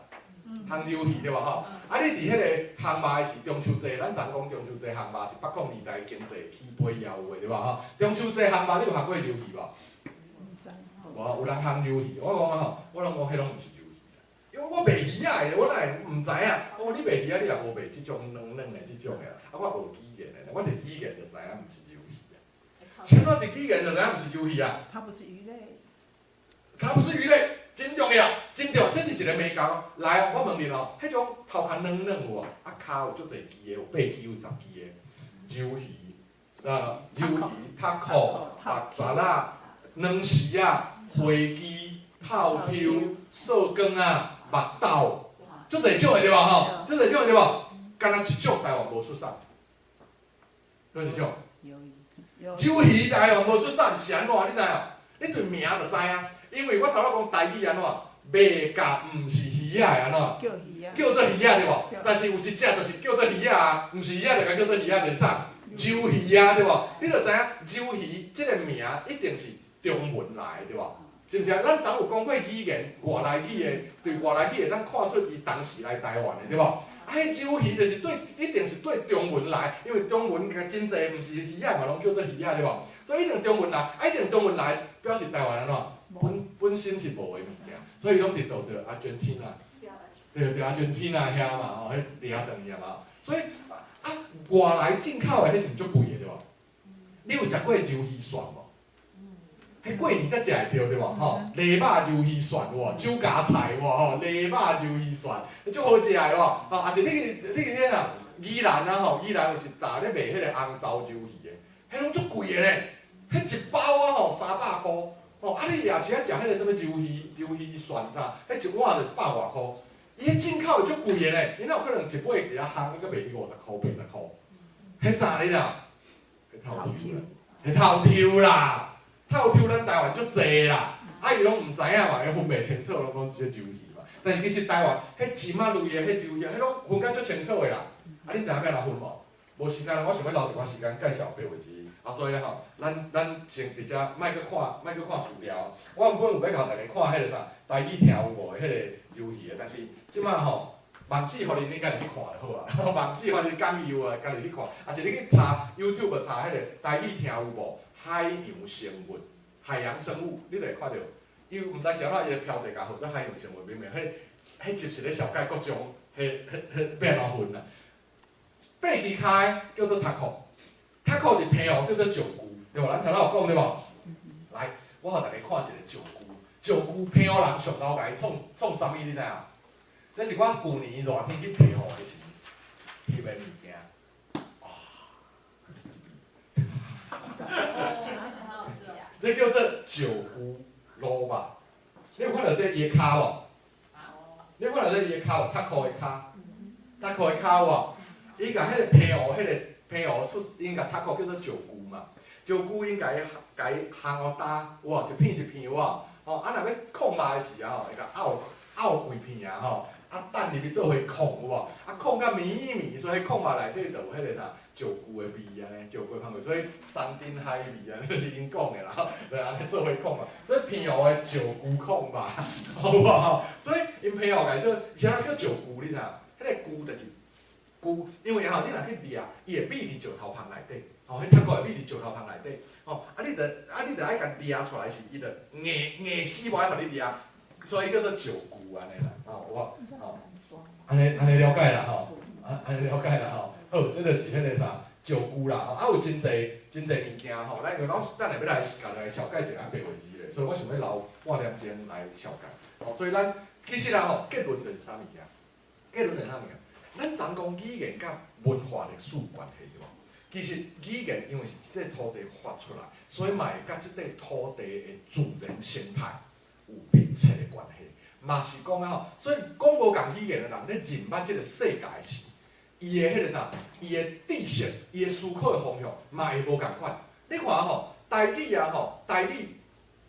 烘魷魚對無吼？啊，你佇彼個烘肉的是中秋節，咱昨講中秋節烘肉是北控年代經濟起飛也有的對無吼？中秋節烘肉你有烘過魷魚無？無，有人烘魷魚，我講啊吼，我攏講彼攏毋是魷魚啦，因為我賣魚仔的，我哪會毋知影？我講你賣魚仔，你也無賣這種軟軟的這種的啦。啊，我學語言的，我佇語言就知影毋是魷魚啊。啥物佇語言就知影毋是魷魚啊？它不是魚類。它不是魚類，真重要，真重要，這是一個眉角。來，我問你哦，彼種頭殼軟軟有無？啊，跤有足濟支的，有八支，有10支的，魷魚，啊，魷魚、タコ、白雜仔、卵絲仔、花枝、透抽、素羹仔、目豆，足濟種的對無吼？足濟種的對無？干焦一種台灣無出產，佗一種？魷魚台灣無出產是按怎？你知無？你對名就知影，因為我頭仔講台語按怎，白甲毋是魚仔的按怎？叫魚仔。叫做魚仔對無？但是有一隻就是叫做魚仔啊，毋是魚仔就共叫做魚仔，就是啥？魷魚啊對無？你就知影魷魚這個名一定是中文來的對無？是毋是啊？咱昨有講過語言，外來語的，對外來語會當看出伊當時來台灣的對無？啊，彼魷魚就是對，一定是對中文來，因為中文較真濟，毋是魚仔嘛，攏叫做魚仔對無？所以一定中文來，啊，一定中文來，表示台灣按怎？本身是無的物件，所以攏佇佗佗阿根廷啊，對對，阿根廷啊遐嘛吼，彼掠轉去啊嘛，所以啊，外來進口的彼是毋足貴的對無？你有食過魷魚蒜無？彼過年才食會著對無？吼，螺肉魷魚蒜有無？酒家菜有無？吼，螺肉魷魚蒜，足好食的無？吼，啊是你去彼啊，宜蘭啊吼，宜蘭有一搭咧賣彼個紅糟魷魚的，彼攏足貴的咧，彼一包啊吼三百箍，吼，啊你夜市仔食彼個啥物魷魚蒜啥，彼一碗就百外箍，伊彼進口的足貴的咧，伊哪有可能一尾佇遐烘，閣賣去50箍80箍？彼啥你知？彼透抽啦，彼透抽啦。透抽咱台灣足濟啦，啊伊攏毋知影嘛，伊分袂清楚，攏講這魷魚嘛。但是其實台灣彼鱔仔類的彼魷魚，彼攏分甲足清楚的啦。啊，你知影欲按怎分無？無時間，我想欲留一寡時間介紹白話字。啊，所以吼，咱先佇遮莫閣看，莫閣看資料。我原本有欲共大家看彼個啥，台語聽有無的彼個魷魚的，但是這擺吼，網址予恁，你家己去看就好啊。網址予恁講義有啊，家己去看。啊是你去查 YouTube 查彼個台語聽有無？海洋生物，海洋生物，你就會看著。伊毋知是按怎伊的標題共號做海洋生物，明明彼彼集是咧紹介各種，彼彼彼欲按怎分啊？爬起跤叫做タコ，タコ佇澎湖叫做石龜，對無？咱頭仔有講對無？來，我予大家看一個石龜，石龜澎湖人上𠢕共伊創創啥物？你知影？這是我舊年熱天去澎湖的時陣翕的物件。哇！這這叫做石龜螺肉。你有看著這伊的跤無？你有看著這伊的跤無？タコ的跤，タコ的跤有無？伊共彼個澎湖，彼個澎湖出，𪜶共タコ叫做石龜嘛。石龜𪜶共伊共伊烘予焦，有無？一片一片有無？吼，啊若欲炕肉的時啊吼，會共拗拗幾片啊吼，啊等入去做伙炕有無？啊炕甲綿綿，所以炕肉內底就有彼個啥石龜的味按呢，石龜香味，所以山珍海味啊，這是𪜶講的啦，吼，就按呢做伙炕嘛。所以澎湖的石龜炕肉，好無吼？所以𪜶澎湖共做，啥叫石龜？你知影？彼個龜就是龜，因為吼，你若去掠，伊會覕佇石頭縫內底，吼，彼タコ會覕佇石頭縫內底，吼，啊你著愛共掠出來時，伊就硬硬死無愛予你掠，所以叫做石龜按呢啦，吼，有無？吼，按呢按呢了解啦，吼，按呢了解啦，吼。好，這就是彼個啥石龜啦，吼，啊有真濟真濟物件吼，咱因為攏等下欲來共大家紹介一下白話字的，所以我想欲留半點鐘來紹介。吼，所以咱其實啦吼，結論就是啥物件？結論就是啥物件？咱昨講語言佮文化歷史有關係對無？其實語言因為是這塊土地發出來，所以嘛會佮這塊土地的自然生態有密切的關係。嘛是講啊吼，所以講無仝語言的人咧認捌這個世界時，伊的彼個啥，伊的知識，伊的思考的方向嘛會無仝款。你看吼，台語啊吼，台語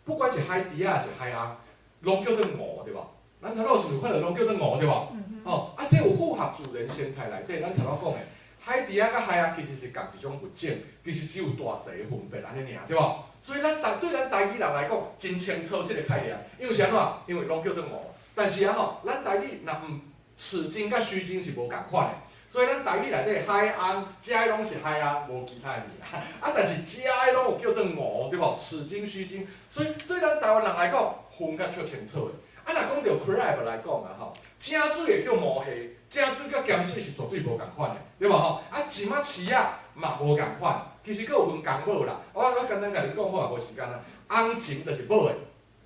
不管是海豬仔抑是海翁，攏叫做鰻對無？咱頭拄是有看著攏叫做鰻對無？吼，啊，這有符合自然生態內底，咱頭拄講的海豬仔佮海翁其實是仝一種物種，其實只有大細的分別按呢爾，對無？所以咱台對咱台語人來講，真清楚這個概念，因為是按怎？因為攏叫做鰻。但是啊吼，咱台語若毋齒金佮鬚金是無仝款的，所以咱台語內底海翁，這攏是海翁，無其他的名。啊，但是這攏有叫做鰻，對無？齒金、鬚金，所以對咱台灣人來講，分甲足清楚的。啊，若講著 crab 來講啊吼，正水的叫毛蟹，正水佮鹹水是絕對無仝款的，對無吼？啊，鱔仔翅仔嘛無仝款，其實閣有分公母啦。我簡單共你講好啊，無時間啦。紅鱔就是母的，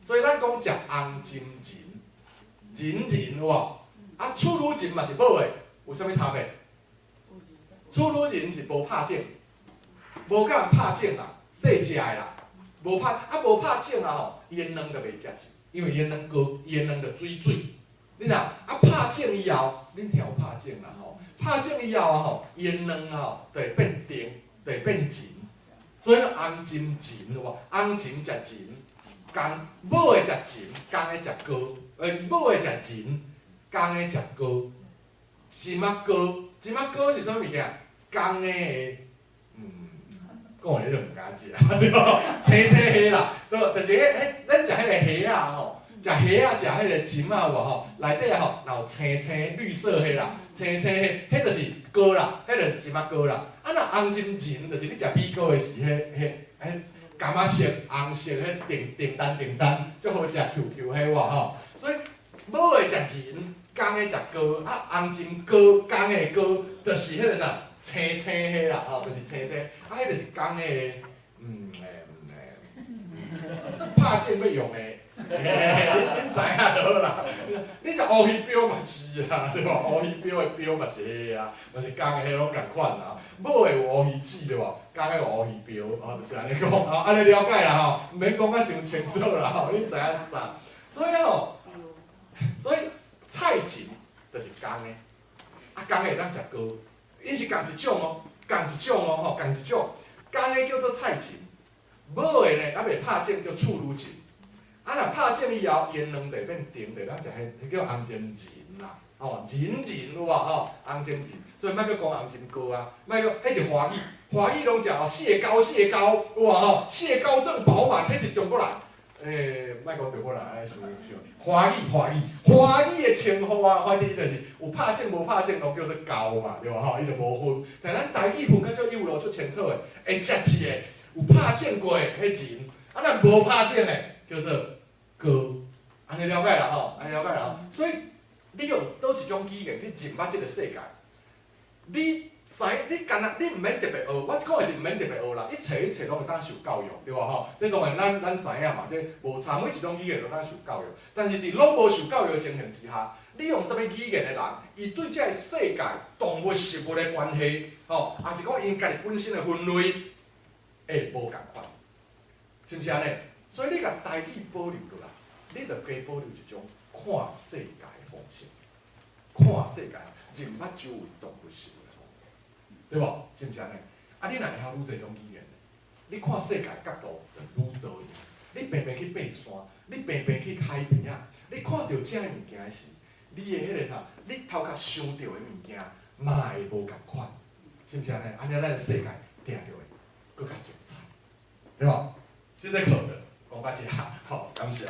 所以咱講食紅鱔仁，仁仁有無？啊，處女鱔嘛是母的，有啥物差別？處女鱔是無拍種，無共人拍種啦，細隻的啦，無拍啊無拍種啊吼，伊的卵就袂食錢，因為伊的卵膏，伊的卵就水水。你知影？啊拍種以後，恁聽有拍種啦吼？拍種以後啊吼，伊的卵吼就會變定，就會變蟳。所以紅針蟳有無？紅蟳食蟳，公母的食蟳，公的食膏。母的食蟳，公的食膏。蟳仔膏，蟳仔膏是啥物件？公的，講的你都毋敢食，對無？青青蝦啦，對無？就是彼彼咱食彼个蝦仔吼，食蝦仔食彼個蟳仔有無吼？內底吼，若有青青綠色彼啦，青青彼，彼就是膏啦，彼就是蟳仔膏啦。啊，若紅針仁就是你食米糕的時，彼彼彼柑仔色、紅色彼定定單定單，足好食 Q Q 彼哇吼。所以母的食仁，公的食膏，啊紅針膏，公的膏，就是彼个啥青青彼啦吼，就是青青，啊，彼就是公的，拍種欲用的，嘿嘿恁恁知影就好啦。你食烏魚鰾嘛是啊，對無？烏魚鰾的鰾嘛是彼個啊，嘛是公的彼攏仝款啊。母的有烏魚子對無？公的有烏魚鰾，吼，就是按呢講，吼，按呢了解啦吼，毋免講甲傷清楚啦吼，你知影啥？所以吼，所以菜蟳就是公的，啊，公的會當食膏，伊是仝一種哦，仝一種哦，吼，仝一種，公的叫做菜蟳，母的呢，猶未拍種叫處女蟳。啊，若拍種以後，伊的卵就會變定，就會當食彼，彼叫紅針仁啦，吼，仁仁有無吼？紅針仁，所以莫閣講紅針膏啊，莫閣，彼是華語，華語攏食哦，蟹膏蟹膏有無吼？蟹膏正飽滿，彼是中國人，莫講中國人，按呢傷傷，華語華語華語的稱呼啊，反正伊就是有拍種無拍種，攏叫做膏嘛，對無吼？伊就無分。但咱台語分較足幼咯，足清楚的，會食一个有拍種過的彼仁，啊，若無拍種的叫做膏，按呢了解啦吼，按呢了解啦吼。所以你用佗一種語言去認捌這个世界，你知你干焦你毋免特別學，我講的是毋免特別學啦，一切一切攏會當受教育，對無吼？這當然咱咱知影嘛，這無差，每一種語言都當受教育。但是佇攏無受教育的情形之下，你用啥物語言的人，伊對這个世界動物、食物的關係，吼，抑是講𪜶家己本身的分類，會無仝款，是毋是按呢？所以你共台語保留落來，你就加保留一種看世界的方式，看世界，認捌周圍動物食物的方法，對無？是毋是按呢？啊，你若會曉愈濟種語言，你看世界角度就愈多樣。你平平去爬山，你平平去海邊仔，你看著這个物件的時，你的彼个啥，你頭殼想著的物件嘛會無仝款，是毋是按呢？按呢咱的世界定著會閣較精彩，對無？這個課就講到這，好，感謝。